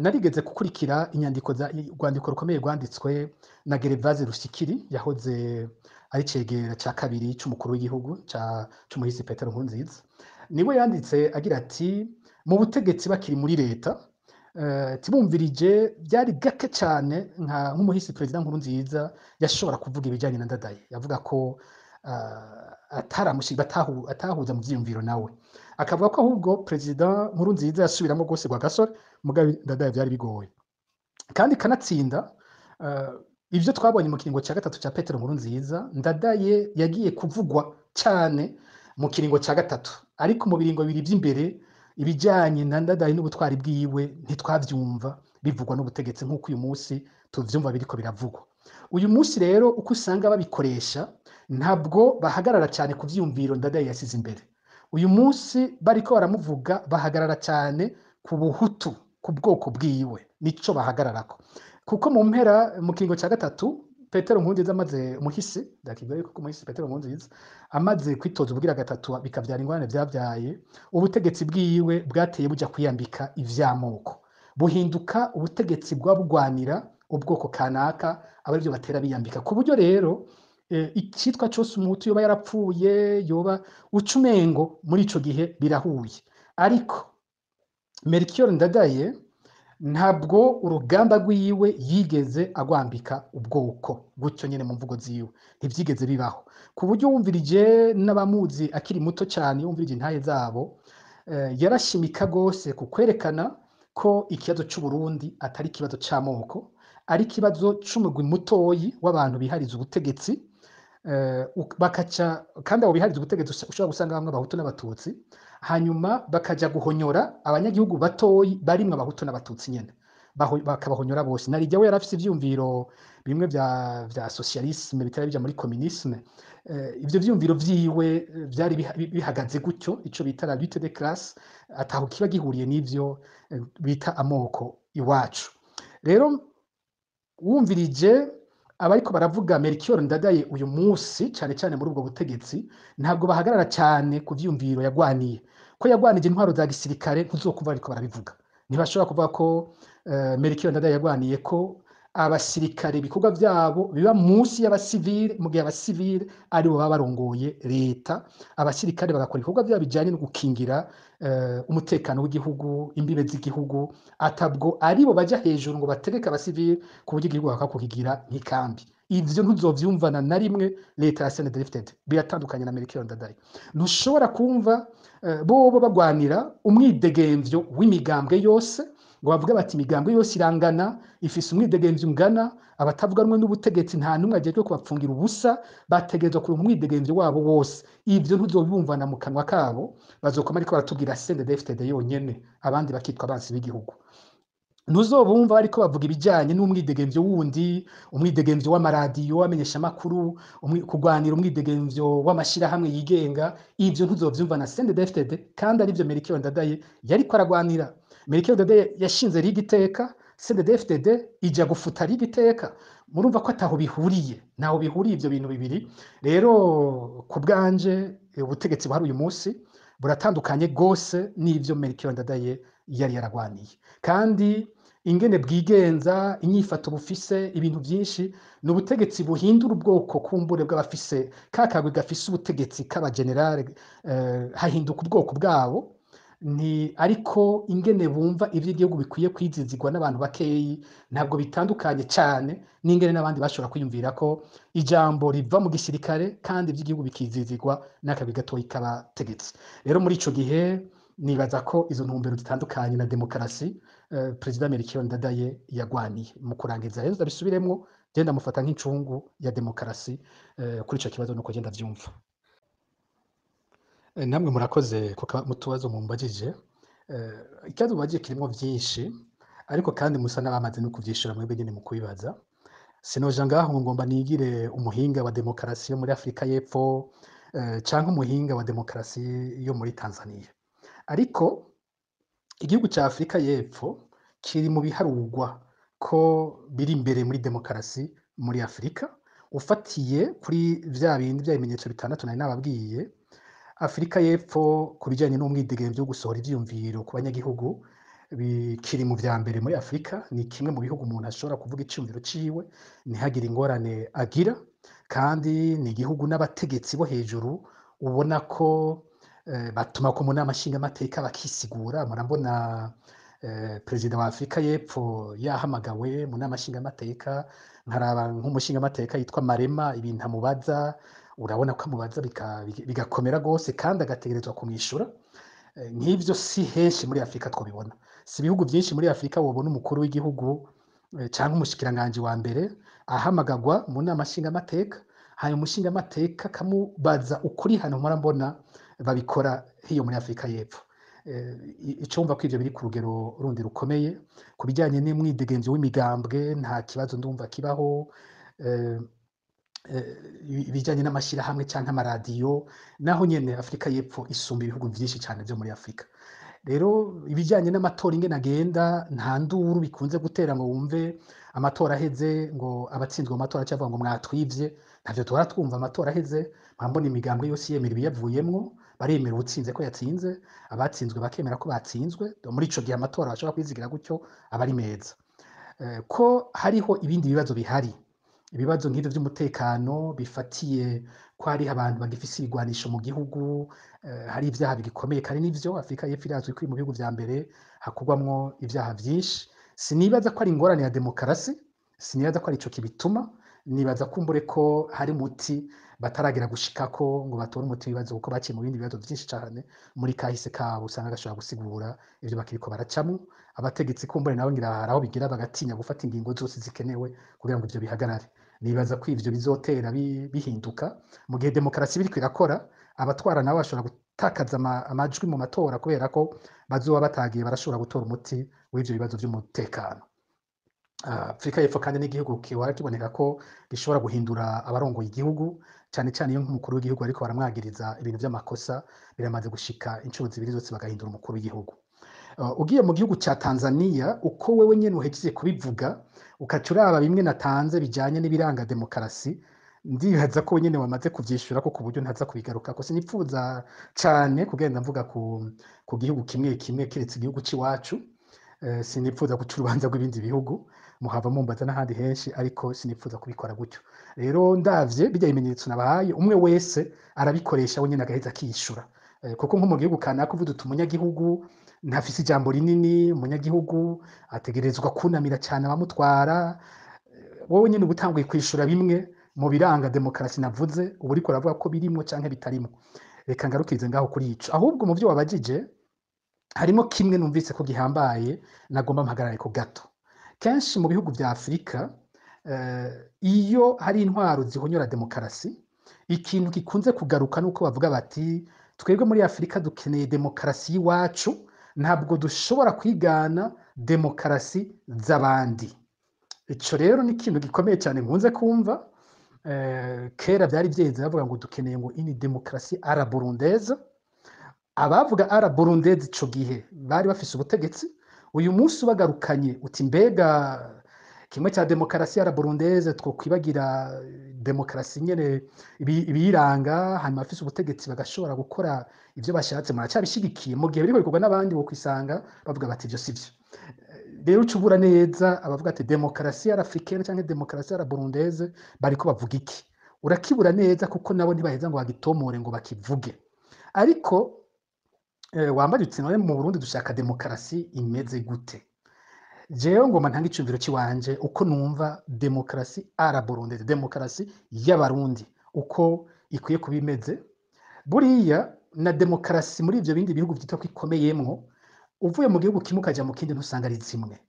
Narigeze gukurikira inyandiko za urwandiko rukomeye rwanditswe na Gervase Rushikiri, yahoze ari cegera ca kabiri c'umukuru w'igihugu ca c'umuhisi Petero Nkurunziza. Niwe yanditse agira ati: mu butegetsi bakiri muri leta, tibumvirije byari gake cyane nka nk'umuhisi Perezida Nkurunziza yashobora kuvuga ibijyanye na Ndadaye. Yavuga ko atahuza mu vyiyumviro nawe, akavuga ko ahubwo Perezida Nkurunziza yasubiramo rwose rwa gasore, mugabe Ndadaye byari bigoye. Kandi kanatsinda, ivyo twabonye mu kiringo cya gatatu cya Petero Nkurunziza, Ndadaye yagiye kuvugwa cyane mu kiringo cya gatatu, ariko mu biringo bibiri by'imbere ibijyanye na Ndadaye n'ubutwari bwiwe ntitwavyumva bivugwa n'ubutegetsi nk'uko uyu munsi tuvyumva biriko biravugwa. Uyu munsi rero uko usanga babikoresha, ntabwo bahagarara cyane ku vyiyumviro Ndadaye yasize imbere. Uyu munsi bariko baramuvuga bahagarara cyane ku buhutu, ku bwoko bwiwe, nico bahagararako. Kuko mu mpera mu kiringo cya gatatu Petero Nkurunziza amaze, umuhisi ndakivuga yuko umuhisi Petero Nkurunziza amaze kwitoza ubugira gatatu bikavyara ingorane vyavyaye, ubutegetsi bwiwe bwateye buja kwiyambika ivy'amoko, buhinduka ubutegetsi bwa bugwanira ubwoko kanaka, aba arivyo batera biyambika. Ku buryo rero icitwa cose umuhutu yoba yarapfuye yoba ucumengo muri ico gihe birahuye. Ariko Melchior Ndadaye ntabwo urugamba rwiwe yigeze agwambika ubwoko gutyo nyene mu mvugo ziwe, ntivyigeze bibaho. Ku buryo wumvirije n'abamuzi akiri muto cyane, wumvirije intahe zabo, yarashimika gose ku kwerekana ko ikibazo c'u Burundi atari ikibazo c'amoko, ari ikibazo c'umugwi mutoyi w'abantu bihariza ubutegetsi, bakaca kandi abo bihariza ubutegetsi ushobora gusanga bamwe abahutu n'abatutsi, hanyuma bakaja guhonyora abanyagihugu batoyi barimwe abahutu n'abatutsi nyene, bakabahonyora bose. Narijya we yarafise ivyumviro bimwe vya socialisme bitari bija muri communisme. Ivyo vyumviro vyiwe vyari bihagaze gutyo, ico bita la lutte des classes, ataho kiba gihuriye n'ivyo bita amoko iwacu. Rero wumvirije abariko baravuga Melchior Ndadaye uyu munsi cyane cyane muri ubwo butegetsi, ntabwo bahagarara cyane ku vyiyumviro yagwaniye. Ko yagwanije intwaro za gisirikare ntuzokumva ariko barabivuga. Ntibashobora kuvuga ko Melchior Ndadaye yagwaniye ko abasirikare ibikorwa vyabo biba munsi y'abasivile, mu gihe abasivile aribo baba barongoye leta, abasirikare bagakora ibikorwa vyabo bijanye no gukingira umutekano w'igihugu, imbibe z'igihugu, atabwo aribo baja hejuru ngo bategeke abasivile ku buryo igihugu bakakukigira nk'ikambi. Ivyo ntuzovyumvana na rimwe leta ya CNDD-FDD, biratandukanye na Melchior Ndadaye. Ntushobora kumva bobo bagwanira umwidegemvyo w'imigambwe yose, ngo bavuge bati imigambwe yose irangana, ifise umwidegemvyo ungana, abatavuga rumwe n'ubutegetsi nta n'umwe ajejwe kubapfungira ubusa, bategerezwa kuronka umwidegemvyo wabo wose. Ivyo ntuzobibumvana mu kanwa kabo, bazokoma ariko baratubwira CNDD-FDD yonyene, abandi bakitwa abansi b'igihugu. Ntuzobumva bariko bavuga ibijanye n'umwidegemvyo wundi, umwidegemvyo w'amaradiyo amenyesha amakuru, kugwanira umwidegemvyo w'amashirahamwe yigenga. Ivyo ntuzovyumva na CNDD-FDD, kandi arivyo Melchior Ndadaye yariko aragwanira. Melchior Ndadaye yashinze Ligue Iteka, CNDD-FDD ija gufuta Ligue Iteka. Murumva ko ataho bihuriye, ntaho bihuriye ivyo bintu bibiri. Rero ku bwanje ubutegetsi buhari uyu munsi buratandukanye gose n'ivyo Melchior Ndadaye yari yaragwaniye. Kandi ingene bwigenza, inyifato bufise, ibintu vyinshi, ni ubutegetsi buhindura ubwoko kumbure bw'abafise ka kagwi gafise ubutegetsi k'abagenerale, hahinduka ubwoko bwabo. Ni ariko ingene bumva ivy'igihugu bikwiye kwizizigwa n'abantu bakeyi ntabwo bitandukanye cyane n'ingene n'abandi bashobora kwiyumvira ko ijambo riva mu gisirikare kandi ivy'igihugu bikizizigwa n'akagwi gatoyi k'abategetsi. Rero muri ico gihe nibaza ko izo ntumbero zitandukanye na demokarasi Perezida Melchior Ndadaye yagwaniye. Mu kurangiza rero ndabisubiremwo, je ndamufata nk'incungu ya demokarasi kuri ico kibazo nuko je ndavyumva. Namwe murakoze mu tubazo mumbajije. Ikibazo mubajije kirimwo vyinshi, ariko kandi musa n'abamaze no kuvyishura mwebwe nyene mu kubibaza. Sinoja ngaho ngo ngomba nigire umuhinga wa demokarasi yo muri Afrika y'Epfo canke umuhinga wa demokarasi yo muri Tanzania. Ariko igihugu ca Afrika y'Epfo kiri mu biharugwa ko biri imbere muri demokarasi muri Afrika, ufatiye kuri vya bindi vya bimenyetso bitandatu nari nababwiye. Afrika y'Epfo ku bijanye n'umwidegemvyo wo gusohora ivyiyumviro ku banyagihugu kiri mu vya mbere muri Afrika. Ni kimwe mu bihugu umuntu ashobora kuvuga iciyumviro ciwe ntihagire ingorane agira, kandi ni igihugu n'abategetsi bo hejuru ubona ko batuma ko mu nama nshingamateka bakisigura. Murabona perezida wa Afrika y'Epfo yahamagawe mu nama nshingamateka, nkaraba nk'umushingamateka yitwa Marema, ibintu amubaza urabona ko amubaza bigakomera gose kandi agategerezwa kumwishura. Nk'ivyo si henshi muri Afrika twobibona. Si ibihugu vyinshi muri Afrika wobona umukuru w'igihugu canke umushikiranganji wa mbere ahamagagwa mu nama nshingamateka, hanyuma umushingamateka akamubaza ukuri. Hano mpora mbona babikora hiyo muri Afrika y'Epfo. Ico wumva ko ivyo biri ku rugero rundi rukomeye. Ku bijanye n'umwidegemvyo w'imigambwe nta kibazo ndumva kibaho. Ibijanye n'amashirahamwe canke amaradiyo naho nyene Afrika y'Epfo isumba ibihugu vyinshi cane vyo muri Afrika. Rero ibijanye n'amatora ingene agenda, nta nduru bikunze gutera ngo wumve amatora aheze ngo abatsinzwe mu matora aca bavuga ngo mwatwivye. Ntavyo duhora twumva amatora aheze. Mpora imigambwe yose yemera ibiyavuyemwo, baremera uwutsinze ko yatsinze, abatsinzwe bakemera ko batsinzwe. Muri ico gihe amatora bashobora kwizigira gutyo aba ari meza. Ko hariho ibindi bibazo bihari, ibibazo nk'ivyo vy'umutekano bifatiye ko hariho abantu bagifise ibigwanisho mu gihugu, hari ivyaha bigikomeye, kandi nivyo Afrika y'Epfo irazwi ko iri mu bihugu vya mbere hakorwamwo ivyaha vyinshi. Sinibaza ko ari ingorane ya demokarasi, sinibaza ko ari ico kibituma. Nibaza kumbure ko hari umuti bataragera gushikako ngo batore umuti w'ibibazo, kuko baciye mu bindi bibazo vyinshi cane muri kahise kabo usanga gashobora gusigura ivyo bakiriko baracamwo. Abategetsi kumbure nabo ngira hari aho bigira bagatinya gufata ingingo zose zikenewe kugira ngo ivyo bihagarare. Nibaza ko ivyo bizotera bihinduka mu gihe demokarasi biriko irakora. Abatwara nabo bashobora gutakaza amajwi mu matora kubera ko bazoba batagiye barashobora gutora umuti w'ivyo bibazo vy'umutekano. Afrika y'Epfo kandi n'igihugu gihora kiboneka ko gishobora guhindura abarongoye igihugu, cane cane iyo nk'umukuru w'igihugu ariko baramwagiriza ibintu vy'amakosa. Biramaze gushika incuro zibiri zose bagahindura umukuru w'igihugu. Ugiye mu gihugu ca Tanzania, uko wewe nyene uhejeje kubivuga, ukaca uraba bimwe natanze bijanye n'ibiranga demokarasi, ndibaza ko nyene wamaze kuvyishura ko ku buryo ntaza kubigarukako. Sinipfuza cane kugenda mvuga ku gihugu kimwe kimwe kiretse igihugu c'iwacu. Sinipfuza guca urubanza rw'ibindi bihugu, muhava mumbaza n'ahandi henshi, ariko sinipfuza kubikora gutyo. Rero ndavye birya bimenyetso nabahaye, umwe wese arabikoresha we nyene agaheza akishura. Kuko nko mu gihugu kanaka uvuze uti umunyagihugu ntafise ijambo rinini, umunyagihugu ategerezwa kunamira cane abamutwara, wowe nyene uba utanguye kwishura bimwe mu biranga demokarasi navuze, uba uriko uravuga ko birimwo canke bitarimwo. Reka ngarukirize ngaho kuri ico. Ahubwo mu vyo wabajije harimo kimwe numvise ko gihambaye nagomba mpagarare ko gato. Kenshi mu bihugu vya Afrika, iyo hari intwaro zihonyora demokarasi, ikintu gikunze kugaruka nuko bavuga bati twebwe muri Afrika dukeneye demokarasi y'iwacu, ntabwo dushobora kwigana demokarasi z'abandi. Ico rero ni ikintu gikomeye cyane nkunze kumva. Kera vyari vyeze bavuga ngo dukeneye ngo ini demokarasi à la burundaise. Abavuga à la burundaise ico gihe bari bafise ubutegetsi. Uyu munsi ubagarukanye uti mbega kimwe cya demokarasi à la burundaise twokwibagira demokarasi nyene ibiyiranga, hanyuma abafise ubutegetsi bagashobora gukora ivyo bashatse, muracabishigikiye? Mu gihe biriko bikorwa n'abandi wokwisanga bavuga bati ivyo sivyo. Rero uca ubura neza abavuga ati demokarasi à l'africaine canke demokarasi à la burundaise bariko bavuga iki, urakibura neza kuko nabo ntibaheza ngo bagitomore ngo bakivuge. Ariko wambaye uti none mu Burundi dushaka demokarasi imeze gute? Jewe ngomba ntanga icumviro ciwanje uko numva demokarasi à la burundaise, demokarasi y'Abarundi uko ikwiye kuba imeze. Buriya na demokarasi muri ivyo bindi bihugu vyitwa ko ikomeyemwo, uvuye mu gihugu kimwe ukaja mu kindi ntusanga ari zimwe.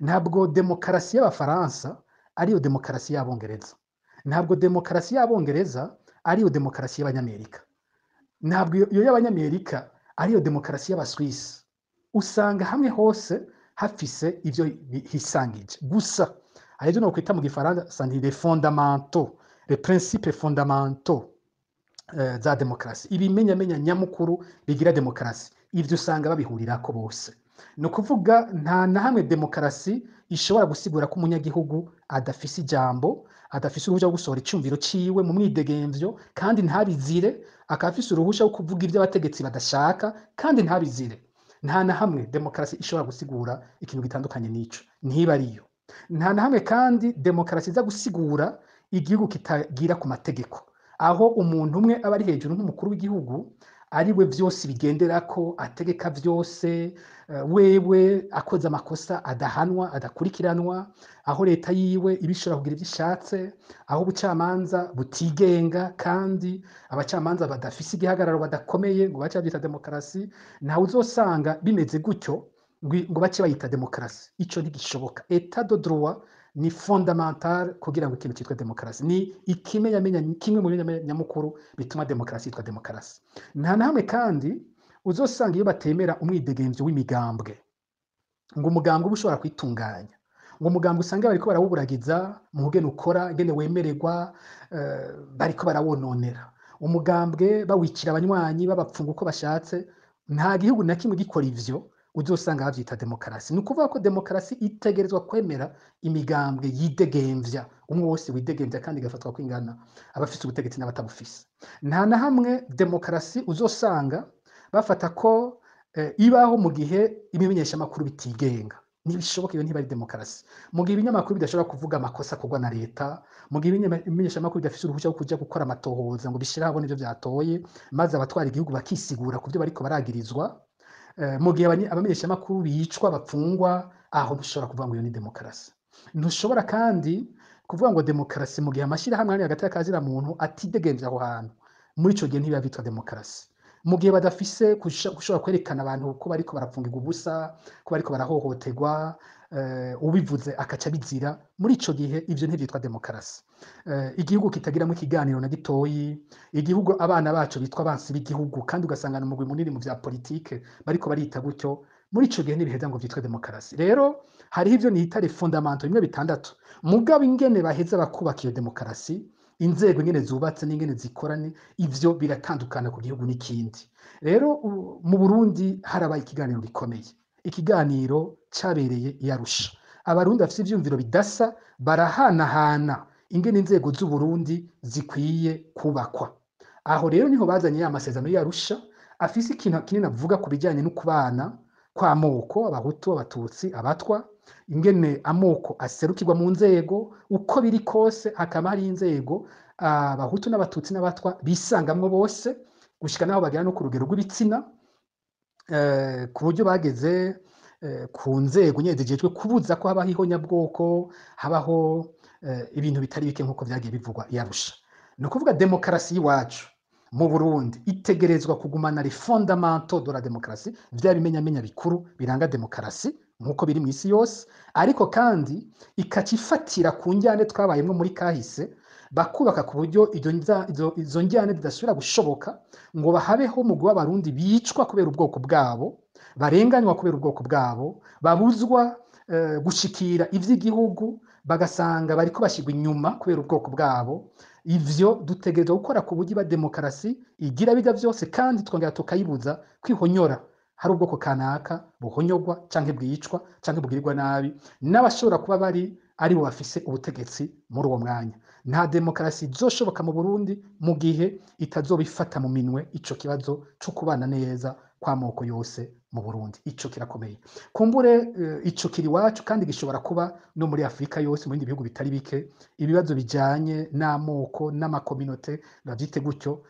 Ntabwo demokarasi y'Abafaransa ariyo demokarasi y'Abongereza, ntabwo demokarasi y'Abongereza ariyo demokarasi y'Abanyamerika, ntabwo iyo y'Abanyamerika ariyo demokarasi y'Abaswisi. Usanga hamwe hose hafise ivyo hisangije. Gusa Arivyo nokwita mu gifaransa nti les fondamentaux, les principes fondamentaux za demokarasi, ibimenyamenya nyamukuru bigira demokarasi. Ivyo usanga babihurirako bose. Ni ukuvuga nta na hamwe demokarasi ishobora gusigura ko umunyagihugu adafise ijambo, adafise uruhusha rwo gusohora icumviro ciwe mu mwidegemvyo kandi ntabizire, akaba afise uruhusha rwo kuvuga ivyo abategetsi badashaka kandi ntabizire. Nta na hamwe demokarasi ishobora gusigura ikintu gitandukanye n'ico, ntiba ariyo. Nta na hamwe kandi demokarasi iza gusigura igihugu kitagira ku mategeko, aho umuntu umwe aba ari hejuru nk'umukuru w'igihugu, ari we vyose bigenderako, ategeka vyose, wewe akoze amakosa adahanwa, adakurikiranwa, aho leta yiwe iba ishobora kugira ivyo ishatse, aho ubucamanza butigenga kandi abacamanza badafise igihagararo, badakomeye, ngo bace bavyita demokarasi. Ntawe uzosanga bimeze gutyo ngo bace bayita demokarasi. Ico ntigishoboka. État de droit ni fondamental kugira ngo ikintu cyitwa demokarasi, ni ikimenyamenya, kimwe mu bimenyamenya nyamukuru bituma demokarasi yitwa demokarasi. Nta na hamwe kandi uzosanga iyo batemera umwidegemvyo w'imigambwe, ngo umugambwe uba ushobora kwitunganya, ngo umugambwe usange bariko barawuburagiza mu ngene ukora, ingene wemererwa, bariko barawononera umugambwe, bawicira abanywanyi, babapfunga uko bashatse. Nta gihugu na kimwe gikora ivyo uzosanga bavyita demokarasi. Ni ukuvuga ko demokarasi itegerezwa kwemera imigambwe yidegemvya, umwe wose widegemvya, kandi igafatwa kwingana, abafise ubutegetsi n'abatabufise. Nta na hamwe demokarasi uzosanga bafata ko ibaho mu gihe ibimenyeshamakuru bitigenga. Ntibishoboka, iyo ntiba ari demokarasi. Mu gihe ibinyamakuru bidashobora kuvuga amakosa akorwa na leta, mu gihe ibimenyeshamakuru bidafise uruhushya rwo kuja gukora amatohoza ngo bishire ahabona ivyo vyatoye, maze abatwara igihugu bakisigura ku vyo bariko baragirizwa, mu gihe abamenyeshamakuru bicwa, bapfungwa, aho ntushobora kuvuga ngo iyo ni demokarasi. Ntushobora kandi kuvuga ngo demokarasi mu gihe amashyirahamwe ari hagati y'akazina muntu atidegemvya aho hantu. Muri ico gihe ntibiba vyitwa demokarasi. Mu gihe badafise gushobora kwerekana abantu ko bariko barapfungirwa ubusa, ko bariko barahohoterwa, ubivuze akaca bizira, muri ico gihe ivyo ntivyitwa demokarasi. Igihugu kitagiramwo ikiganiro na gitoyi, igihugu abana bacu bitwa abansi b'igihugu, kandi ugasanga ni umugwi munini mu vya politike bariko barita gutyo, muri ico gihe ntibiheza ngo vyitwe demokarasi. Rero hariho ivyo nita les fondamentaux bimwe bitandatu, mugabo ingene baheza bakubaka iyo demokarasi, inzego ingene zubatse n'ingene zikora, ni ivyo biratandukana ku gihugu n'ikindi. Rero mu Burundi harabaye ikiganiro gikomeye, ikiganiro cabereye i Arusha. Abarundi bafise ivyumviro bidasa barahanahana ingene inzego z'Uburundi zikwiye kubakwa. Aho rero niho bazanye ya masezerano y'Arusha, afise ikintu kinini avuga ku bijanye no kubana kw'amoko, abahutu, abatutsi, abatwa, ingene amoko aserukirwa mu nzego. Uko biri kose hakaba hari inzego abahutu n'abatutsi n'abatwa bisangamwo bose, gushika naho bagera no ku rugero rw'ibitsina, ku buryo bageze ku nzego nyene zijejwe kubuza ko habaho ihonyabwoko, habaho ibintu bitari bike nk'uko vyagiye bivugwa i Arusha. Ni ukuvuga demokarasi y'iwacu mu Burundi itegerezwa kugumana les fondamentaux de la démocratie, vya bimenyamenya bikuru biranga demokarasi nk'uko biri mw'isi yose, ariko kandi ikaca ifatira ku njyane twabayemwo muri kahise, bakubaka ku buryo izo njyane zidasubira gushoboka, ngo bahabeho umugwi w'abarundi bicwa kubera ubwoko bwabo, barenganywa kubera ubwoko bwabo, babuzwa gushikira ivy'igihugu, bagasanga bariko bashigwa inyuma kubera ubwoko bwabo. Ivyo dutegerezwa gukora ku buryo iba demokarasi igira bijya vyose, kandi twongera tukayibuza kwihonyora hari ubwoko kanaka buhonyogwa canke bwicwa canke bugirirwa nabi n'abashobora kuba bari aribo bafise ubutegetsi muri uwo mwanya. Nta demokarasi izoshoboka mu Burundi mu gihe itazobifata mu minwe ico kibazo co kubana neza kw'amoko yose mu Burundi. Ico kirakomeye. Kumbure ico kiri iwacu, kandi gishobora kuba no muri Afrika yose, mu bindi bihugu bitari bike, ibibazo bijanye n'amoko n'amakominote, bavyite gutyo,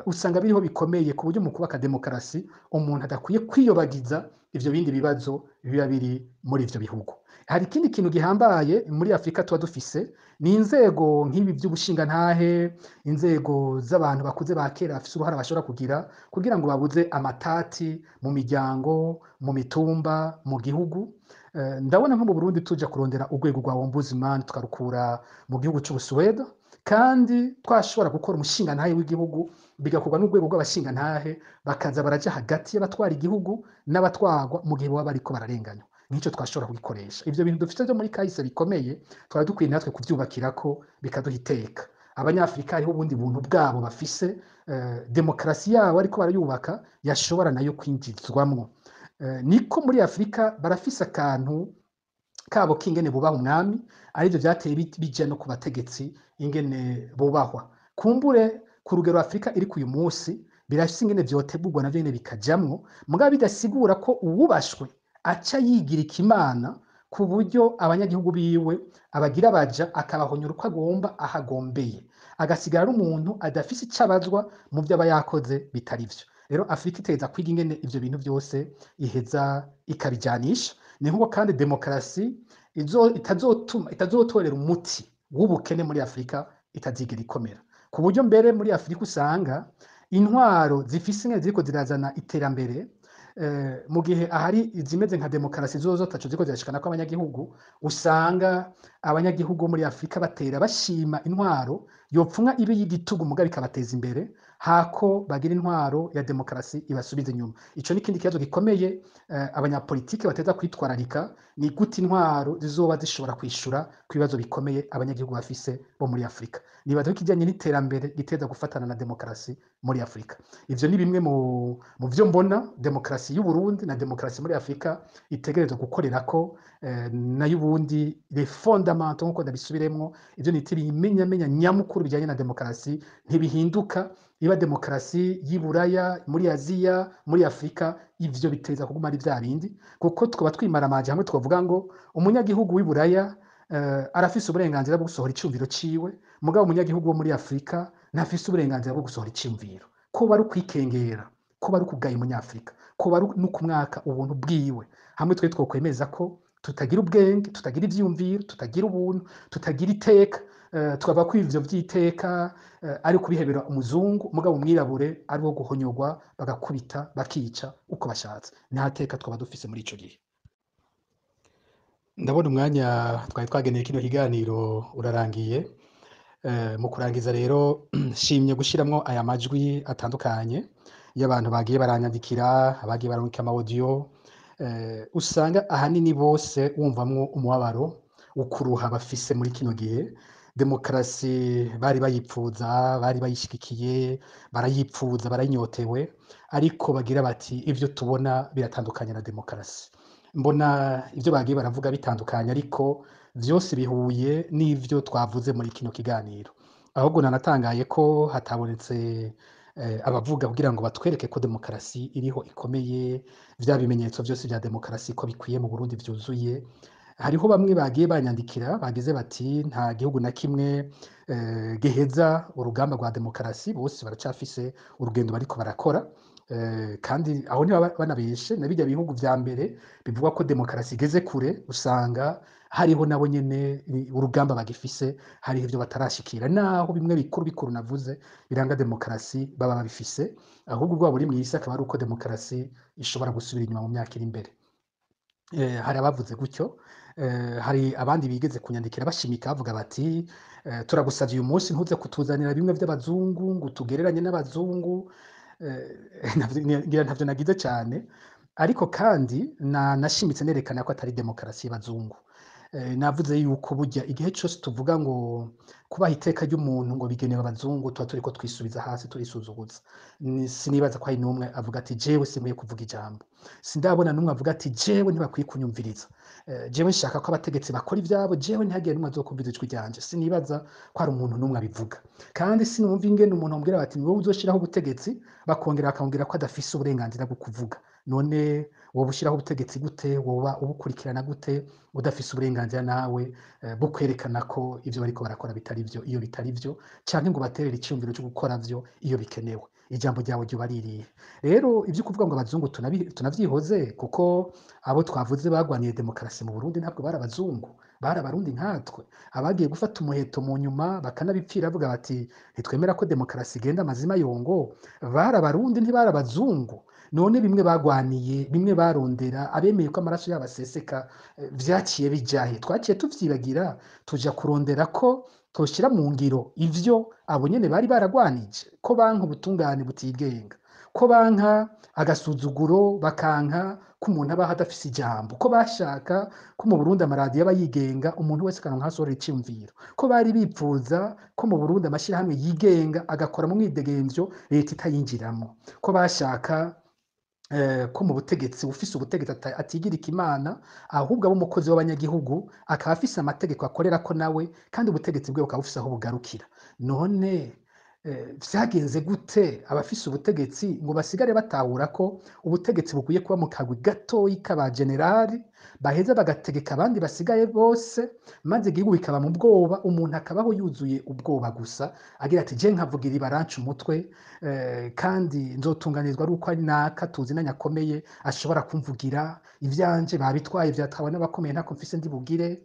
usanga biriho bikomeye, ku buryo mu kubaka demokarasi umuntu adakwiye kwiyobagiza ivyo bindi bibazo biba biri muri ivyo bihugu. Hari ikindi kintu gihambaye muri Afrika tuba dufise, ni inzego nk'ibi vy'ubushingantahe, inzego z'abantu bakuze ba kera bafise uruhara bashobora kugira kugira ngo babuze amatati mu miryango, mu mitumba, mu gihugu. Ndabona nko mu Burundi tuja kurondera urwego rwa ombudsman tukarukura mu gihugu c'Ubusuweda, kandi twashobora gukora umushingantahe w'igihugu, bigakorwa n'urwego rw'abashingantahe, bakaza baraja hagati y'abatwara igihugu n'abatwarwa mu gihe baba bariko bararenganywa. Nk'icyo twashobora kugikoresha. Ivyo bintu dufite vyo muri kahise bikomeye, twari dukwiye natwe kuvyubakirako bikaduha iteka. Abanyafrika hariho ubundi buntu bwabo bafise, demokarasi yabo ariko barayubaka, yashobora nayo kwinjizwamwo. Niko muri Afrika barafise akantu kabo k'ingene bubaha umwami, arivyo vyateye bija no ku bategetsi ingene bubahwa. Kumbure ku rugero Afrika iri uyu munsi, birafise ingene vyotegurwa navyo nyene bikajamwo, mugabo bidasigura ko uwubashwe aca yigira ikimana ku buryo abanyagihugu biwe abagira baja akabahonyora uko agomba ahagombeye, agasigara ari umuntu adafise ico abazwa mu vyo aba yakoze bitari vyo. Rero Afrika iteza kwiga ingene ivyo bintu vyose iheza ikabijanisha. Ni nkuko kandi demokarasi itazotorera umuti w'ubukene muri Afrika, itazigera ikomera. Ku buryo mbere muri Afrika usanga intwaro zifise ingene ziriko zirazana iterambere, mu gihe ahari izimeze nka demokarasi zozo taco ziriko zirashikana ko abanyagihugu, usanga abanyagihugu muri Afrika batera bashima intwaro yopfunwa ibe y'igitugu mugabo ikabateza imbere, hako bagira intwaro ya demokarasi ibasubiza inyuma. Ico ni ikindi kibazo gikomeye, abanyapolitike bateza kwitwararika, ni gute intwaro zizoba zishobora kwishura ku bibazo bikomeye abanyagihugu bafise bo muri Afrika. Nibaza ko ikijanye n'iterambere giteza gufatana na demokarasi muri Afrika. Ivyo ni bimwe mu vyo mbona demokarasi y'u Burundi na demokarasi muri Afrika itegerezwa gukorerako, nayo ubundi les fondamentaux, nkuko ndabisubiremwo, ivyo nita ibimenyamenya nyamukuru bijanye na demokarasi ntibihinduka. Iba demokarasi y'i Buraya, muri Aziya, muri Afrika, ivyo biteza kuguma ari vya bindi, kuko twaba twimaramaje hamwe twavuga ngo umunyagihugu w'i Buraya arafise uburenganzira bwo gusohora iciyumviro ciwe, mugabo umunyagihugu wo muri Afrika ntafise uburenganzira bwo gusohora iciyumviro. Ko bari ukwikengera, ko bari ukugaya umunyafrika, ko bari no kumwaka ubuntu bwiwe. Hamwe twe twokwemeza ko tutagira ubwenge, tutagira ivyiyumviro, tutagira ubuntu, tutagira iteka, tukavuga ko ivyo vy'iteka ari kubihebera umuzungu, mugabo umwirabure ari wo guhonyorwa, bagakubita, bakica uko bashatse. Nta teka twaba dufise muri ico gihe. Ndabona umwanya twari twageneye kino kiganiro urarangiye. Mu kurangiza rero, nshimye gushiramwo aya majwi atandukanye y'abantu bagiye baranyandikira, abagiye barungika ama audio, usanga ahanini bose wumvamwo umubabaro ukuruha bafise muri kino gihe. Demokarasi bari bayipfuza, bari bayishigikiye, barayipfuza, barayinyotewe, ariko bagira bati ivyo tubona biratandukanye na demokarasi. Mbona ivyo bagiye baravuga bitandukanye, ariko vyose bihuye n'ivyo twavuze muri kino kiganiro. Ahubwo nanatangaye ko hatabonetse abavuga kugira ngo batwereke ko demokarasi iriho ikomeye, vya bimenyetso vyose vya demokarasi ko bikwiye mu Burundi vyuzuye. Hariho bamwe bagiye banyandikira bagize bati nta gihugu na kimwe giheza urugamba rwa demokarasi, bose baracafise urugendo bariko barakora. Kandi aho ntibaba banabeshe, na birya bihugu vya mbere bivugwa ko demokarasi igeze kure, usanga hariho nabo nyene urugamba bagifise, hariho ivyo batarashikira, naho bimwe bikuru bikuru navuze biranga demokarasi baba babifise. Ahubwo ubwoba buri mw'isi akaba ari uko demokarasi ishobora gusubira inyuma mu myaka iri imbere. Hari abavuze gutyo, hari abandi bigeze kunyandikira bashimika bavuga bati turagusavye uyu munsi ntuze kutuzanira bimwe vy'abazungu ngo utugereranye n'abazungu. Ngira ntavyo nagize cane, ariko kandi nashimitse nerekana ko atari demokarasi y'abazungu. Navuze yuko burya igihe cose tuvuga ngo kubaha iteka ry'umuntu ngo bigenewe abazungu, tuba turiko twisubiza hasi, turisuzuguza. Sinibaza ko hari n'umwe avuga ati jewe sinkwiye kuvuga ijambo. Sindabona n'umwe avuga ati jewe ntibakwiye kunyumviriza, jewe nshaka ko abategetsi bakora ivyabo, jewe ntihagire n'umwe azokumviriza ijwi ryanje. Sinibaza ko hari umuntu n'umwe abivuga. Kandi sinumva ingene umuntu amubwira bati ni wowe uzoshiraho ubutegetsi, bakongera bakamubwira ko adafise uburenganzira bwo kuvuga. None woba ushiraho ubutegetsi gute, woba ubukurikirana gute udafise uburenganzira nawe bwo kwerekana ko ivyo bariko barakora bitari vyo iyo bitari vyo, canke ngo baterere iciyumviro co gukora vyo iyo bikenewe? Ijambo ryawe ryoba ririhe? Rero ivyo kuvuga ngo abazungu tunavyihoze, kuko abo twavuze bagwaniye demokarasi mu Burundi ntabwo bari abazungu, bari abarundi nkatwe. Abagiye gufata umuheto mu nyuma bakanabipfira bavuga bati ntitwemera ko demokarasi igenda amazima yongo, bari abarundi ntibari abazungu. None bimwe bagwaniye, bimwe barondera, abemeye ko amaraso yabo aseseka, vyaciye bijahe? Twaciye tuvyibagira, tuja kurondera ko toshira mu ngiro ivyo abo nyene bari baragwanije, ko banka ubutungane butigenga, Ko banka agasuzuguro, bakanka ko umuntu abaho adafise ijambo, ko bashaka ko mu Burundi amaradiyo aba yigenga, umuntu wese akaronka aho asohorera iciyumviro, ko bari bipfuza ko mu Burundi amashirahamwe yigenga agakora mu mwidegemvyo leta itayinjiramwo, ko bashaka ko mu butegetsi ufise ubutegetsi atigirika imana, ahubwo aba umukozi w'abanyagihugu, akaba afise amategeko akorerako nawe, kandi ubutegetsi bwe bukaba bufise aho bugarukira. None vyagenze gute abafise ubutegetsi ngo basigare batahura ko ubutegetsi bukwiye kuba mu kagwi gatoyi k'abajenerali baheza bagategeka abandi basigaye bose, maze igihugu bikaba mu bwoba, umuntu akabaho yuzuye ubwoba gusa, agira ati je nkavugira ibaranca umutwe, kandi nzotunganirizwa ari uko ari naka tuzinanye akomeye ashobora kumvugira ivyanje, babitwaye vyatwawe n'abakomeye, ntako mfise ndi bugire,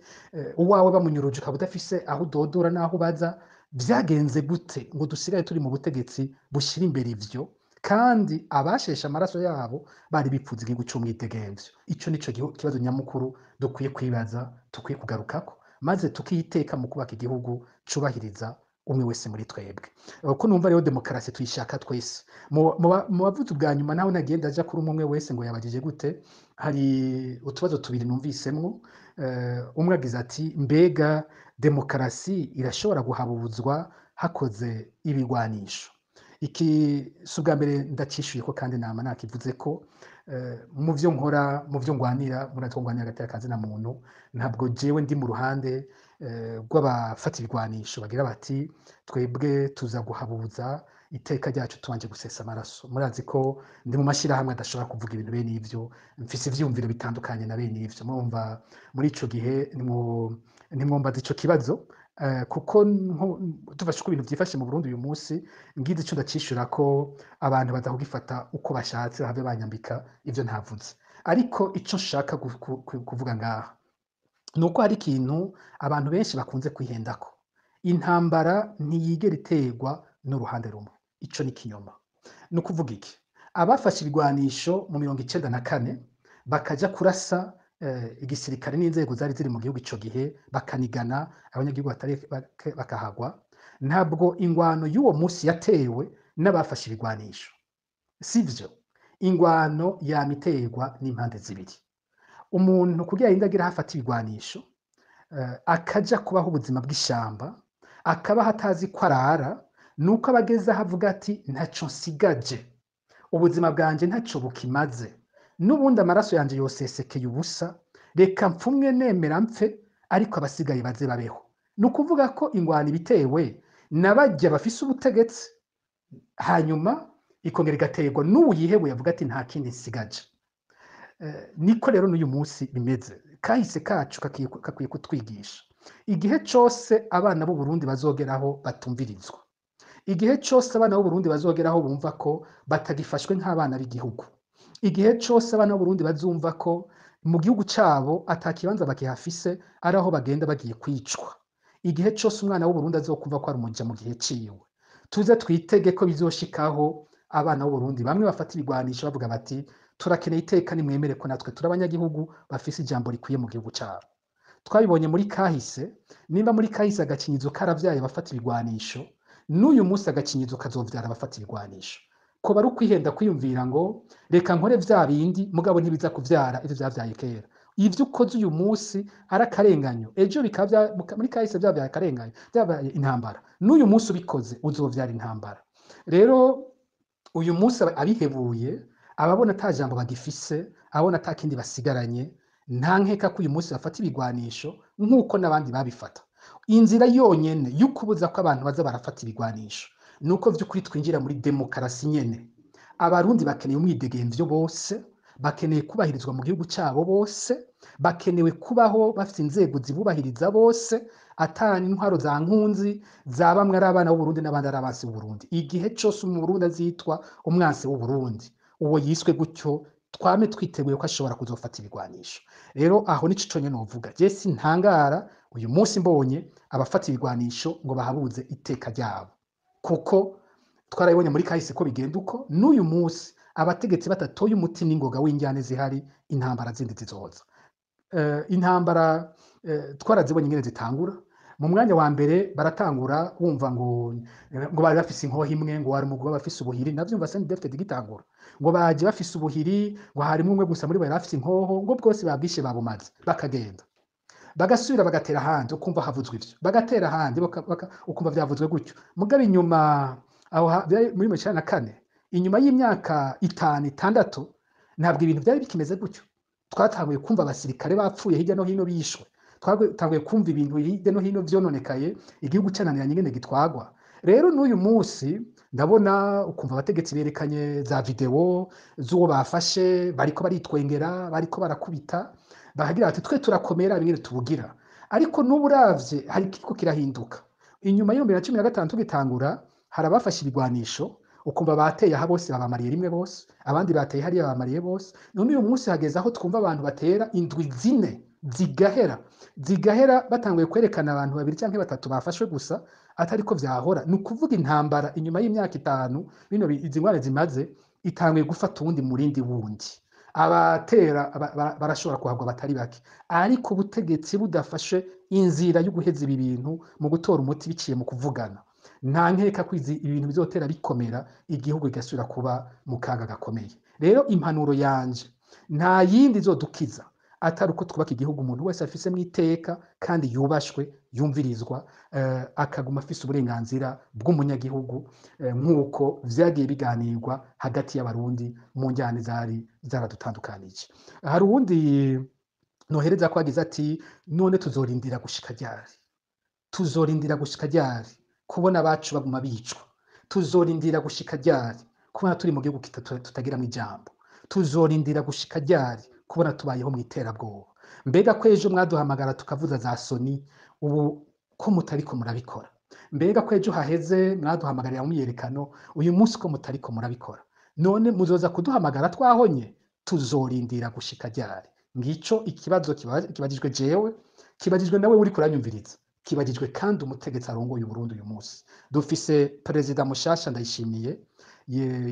uwawe bamunyuruje ukaba udafise aho udodora n'aho ubaza. Vyagenze gute ngo dusigaye turi mu butegetsi bushira imbere ivyo, kandi abasheshe amaraso yabo bari bipfuza igihugu c'umwidegemvyo? Ico nico kibazo nyamukuru dukwiye kwibaza, dukwiye kugarukako, maze tukiteka mu kubaka igihugu cubahiriza umwe wese muri twebwe. Ko numva rero demokarasi tuyishaka twese. Mu bavuzi bwa nyuma naho nagenda aja kuri umwe wese ngo yabajije gute, hari utubazo tubiri numvisemwo. Umwe agize ati mbega demokarasi irashobora guhabuzwa hakoze ibigwanisho? Iki si ubwa mbere ndacishuye ko, kandi nama nakivuze ko mu vyo nkora, mu vyo ngwanira, muri atwo ngwanira agateka kazina muntu, ntabwo jewe ndi mu ruhande rw'abafata ibigwanisho bagira bati twebwe tuza guhabuza iteka ryacu tubanje gusesa amaraso. Murazi ko ndi mu mashirahamwe adashobora kuvuga ibintu bene ivyo, mfise ivyiyumviro bitandukanye na bene ivyo. Murumva muri ico gihe nimwombaza ico kibazo, kuko tufashe uko ibintu vyifashe mu Burundi uyu munsi, ngize ico ndacishura ko abantu baza kugifata uko bashatse, bahave banyambika ivyo ntavuze. Ariko ico nshaka kuvuga ngaha ni uko hari ikintu abantu benshi bakunze kwihendako: intambara ntiyigera iterwa n'uruhande rumwe. Ico ni kinyoma. Ni ukuvuga iki? Abafashe ibigwanisho mu 94 bakaja kurasa igisirikare n'inzego zari ziri mu gihugu ico gihe, bakanigana abanyagihugu batari bakahagwa, ntabwo ingwano y'uwo munsi yatewe n'abafashe ibigwanisho, sivyo. Ingwano yama iterwa n'impande zibiri. Umuntu kugira yinde agira aho afata ibigwanisho, akaja kubaho ubuzima bw'ishamba, akabaho atazi ko arara, nuko aba ageze aho avuga ati ntaco nsigaje, ubuzima bwanje ntaco bukimaze, n'ubundi amaraso yanje yosesekeye ubusa, reka mpfumwe nemera mpfe, ariko abasigaye baze babeho. Ni ukuvuga ko ingwano ibitewe na barya bafise ubutegetsi, hanyuma ikongera igaterwa n'ubu yihebuye avuga ati nta kindi nsigaje. Niko rero n'uyu munsi bimeze. Kahise kacu kakwiye kutwigisha. Igihe cose abana b'u Burundi bazogeraho batumvirizwa, igihe cose abana b'u Burundi bazogeraho bumva ko batagifashwe nk'abana b'igihugu, igihe cose abana b'u Burundi bazumva ko mu gihugu cabo ata kibanza bakihafise, ari aho bagenda bagiye kwicwa, igihe cose umwana w'u Burundi azokumva ko ari umuja mu gihe ciwe, tuze twitege ko bizoshikaho abana b'u Burundi bamwe bafata ibigwanisho bavuga bati turakeneye iteka, nimwemere ko natwe turi abanyagihugu bafise ijambo rikwiye mu gihugu cabo. Twabibonye muri kahise. Nimba muri kahise agakinyizo karavyaye abafata ibigwanisho, n'uyu munsi agakinyizo kazovyara abafata ibigwanisho. Ko bari ukwihenda kwiyumvira ngo reka nkore vya bindi, mugabo ntibiza kuvyara ivyo vyavyaye kera. Ivyo ukoze uyu munsi ari akarenganyo, ejo bikaba muri kahise vyavyaye akarenganyo, vyabaye intambara, n'uyu munsi ubikoze uzovyara intambara. Rero uyu munsi abihebuye, ababona ata jambo bagifise, ababona ata kindi basigaranye, nta nkeka ko uyu munsi bafata ibigwanisho nk'uko n'abandi babifata. Inzira yonyene y'ukubuza ko abantu baza barafata ibigwanisho nuko vy'ukuri twinjira muri demokarasi nyene. Abarundi bakeneye umwidegemvyo bose, bakeneye kubahirizwa mu gihugu cabo bose, bakenewe kubaho bafite inzego zibubahiriza bose, ata intwaro za nkunzi za bamwe ari abana b'Uburundi n'abandi ari abansi b'Uburundi. Igihe cose Umurundi azitwa umwansi w'Uburundi, uwo yiswe gutyo, twame twiteguye ko ashobora kuzofata ibigwanisho. Rero aho nico conyene novuga. Je sintangara uyu munsi mbonye abafata ibigwanisho ngo bahabuze iteka ryabo, kuko twarabibonye muri kahise ko bigenda uko. N'uyu munsi abategetsi batatoye umuti n'ingoga w'injyane zihari, intambara zindi zizoza. Intambara twarazibonye ingene zitangura. Mu mwanya wa mbere baratangura wumva ngo bari bafise inkoho imwe, ngo wari umugwi w'abafise ubuhiri. Navyumva CNDD-FDD igitangura, ngo baje bafise ubuhiri, ngo harimwo umwe gusa muri bo yari afise inkoho, ngo bwose babwishe babumaze, bakagenda bagasubira bagatera ahandi, ukumva havuzwe ivyo, bagatera ahandi, ukumva vyavuzwe gutyo. Mugabo inyuma aho byari muri 94, inyuma y'imyaka 5 6, ntabwo ibintu byari bikimeze gutyo. Twatanguye kumva abasirikare bapfuye hirya no hino bishwe, twatanguye kumva ibintu hirya no hino vyononekaye, igihugu cananiranye ingene gitwagwa. Rero n'uyu munsi ndabona ukumva abategetsi berekanye za video z'uwo bafashe bariko baritwengera, bariko barakubita, bakagira bati twe turakomera bimwe tubugira. Ariko n'ubu uravye hari kiriko kirahinduka. Inyuma y'ibihumbi bibiri na cumi na gatanu tugitangura, hari abafashe ibigwanisho, ukumva bateye aha bose babamariye rimwe bose, abandi bateye hariya babamariye bose. None uyu munsi hageze aho twumva abantu batera indwi 4 zigahera batanguye kwerekana abantu 2 canke 3 bafashwe gusa, atariko vyahora. Ni ukuvuga intambara inyuma y'imyaka 5 bino izi ngwara zimaze itanguye gufata uwundi murindi wundi. Abatera barashobora kuhabwa batari bake, ariko ubutegetsi budafashe inzira yo guheza ibi bintu mu gutora umuti biciye mu kuvugana, nta nkeka ko ibintu bizotera bikomera, igihugu kigasubira kuba mu kaga gakomeye. Rero impanuro yanje nta yindi izodukiza atari uko twubaka igihugu umuntu wese afise mu iteka kandi yubashwe, yumvirizwa, akaguma afise uburenganzira bw'umunyagihugu, nk'uko vyagiye biganirwa hagati y'abarundi mu njyane zari zaradutandukanije. Hari uwundi nohereza ko agize ati none tuzorindira gushika ryari? Tuzorindira gushika ryari kubona abacu baguma bicwa? Tuzorindira gushika ryari kubona turi mu gihugu tutagiramwo ijambo? Tuzorindira gushika ryari kubona tubayeho mu iterabwoba? Mbega ko ejo mwaduhamagara tukavuza za soni, ubu ko mutariko murabikora? Mbega ko ejo haheze mwaduhamagarira mu myiyerekano, uyu munsi ko mutariko murabikora? None muzoza kuduhamagara twahonye? Tuzorindira gushika ryari? Ngico ikibazo kibajijwe jewe, kibajijwe nawe uri kuranyumviriza, kibajijwe kandi umutegetsi arongoye Burundi uyu munsi. Dufise perezida mushasha Ndayishimiye,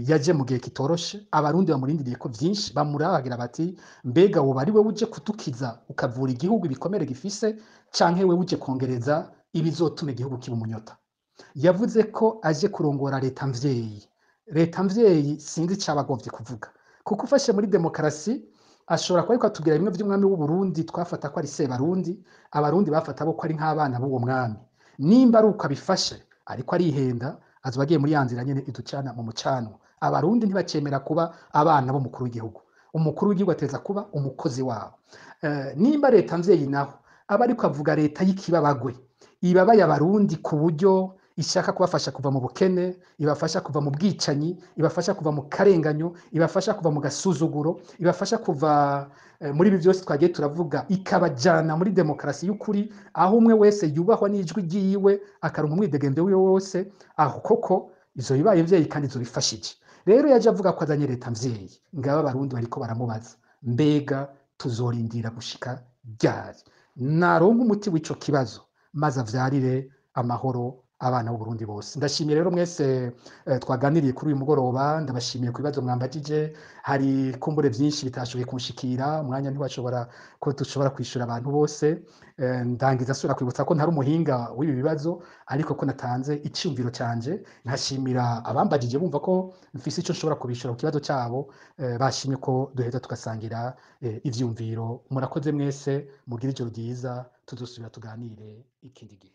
yaje mu gihe kitoroshe, abarundi bamurindiriye ko vyinshi, bamurabagira bati mbega woba ari wewe uje kudukiza ukavura igihugu ibikomere gifise, canke wewe uje kongereza ibizotuma igihugu kiba umunyota? Yavuze ko aje kurongora leta mvyeyi. Leta mvyeyi sinzi icabagovye kuvuga, kuko ufashe muri demokarasi ashobora kuba ariko atubwira bimwe vy'umwami w'u Burundi twafata ko ari Sebarundi, abarundi bafata bo ko ari nk'abana b'uwo mwami. Nimba ari uko abifashe ariko arihenda, azoba agiye muri ya nzira nyene iducana mu mucanwa. Abarundi ntibacemera kuba abana b'umukuru w'igihugu. Umukuru w'igihugu ateza kuba umukozi wabo. Nimba leta mvyeyi naho aba ariko avuga leta y'ikibabagwe, ibabaye abarundi ku buryo ishaka kubafasha kuva mu bukene, ibafasha kuva mu bwicanyi, ibafasha kuva mu karenganyo, ibafasha kuva mu gasuzuguro, ibafasha kuva muri ibi byose twagiye turavuga, ikabajana muri demokarasi y'ukuri, aho umwe wese yubahwa n'ijwi ryiwe, akaronka umwidegemvyo wiwe wose. Aho koko izo bibaye mvyeyi kandi izo bifashije. Rero yaje avuga ko azanye leta mvyeyi, ngaba abarundi bariko baramubaza mbega tuzorindira gushika ryari? Naronka umuti w'ico kibazo maze avyarire amahoro abana b'Uburundi bose. Ndashimiye rero mwese twaganiriye kuri uyu mugoroba, ndabashimiye ku bibazo mwambajije. Hari kumbure vyinshi bitashoboye kunshikira, umwanya ntiwashobora ko dushobora kwishura abantu bose. Ndangiza asubira kwibutsa ko ntari umuhinga w'ibi bibazo, ariko ko natanze iciyumviro canje. Nkashimira abambajije bumva ko mfise ico nshobora kubishura ku kibazo cabo, bashimye ko duheza tugasangira ivyumviro. Murakoze mwese, mugire ijoro ryiza, tuzosubira tuganire ikindi gihe.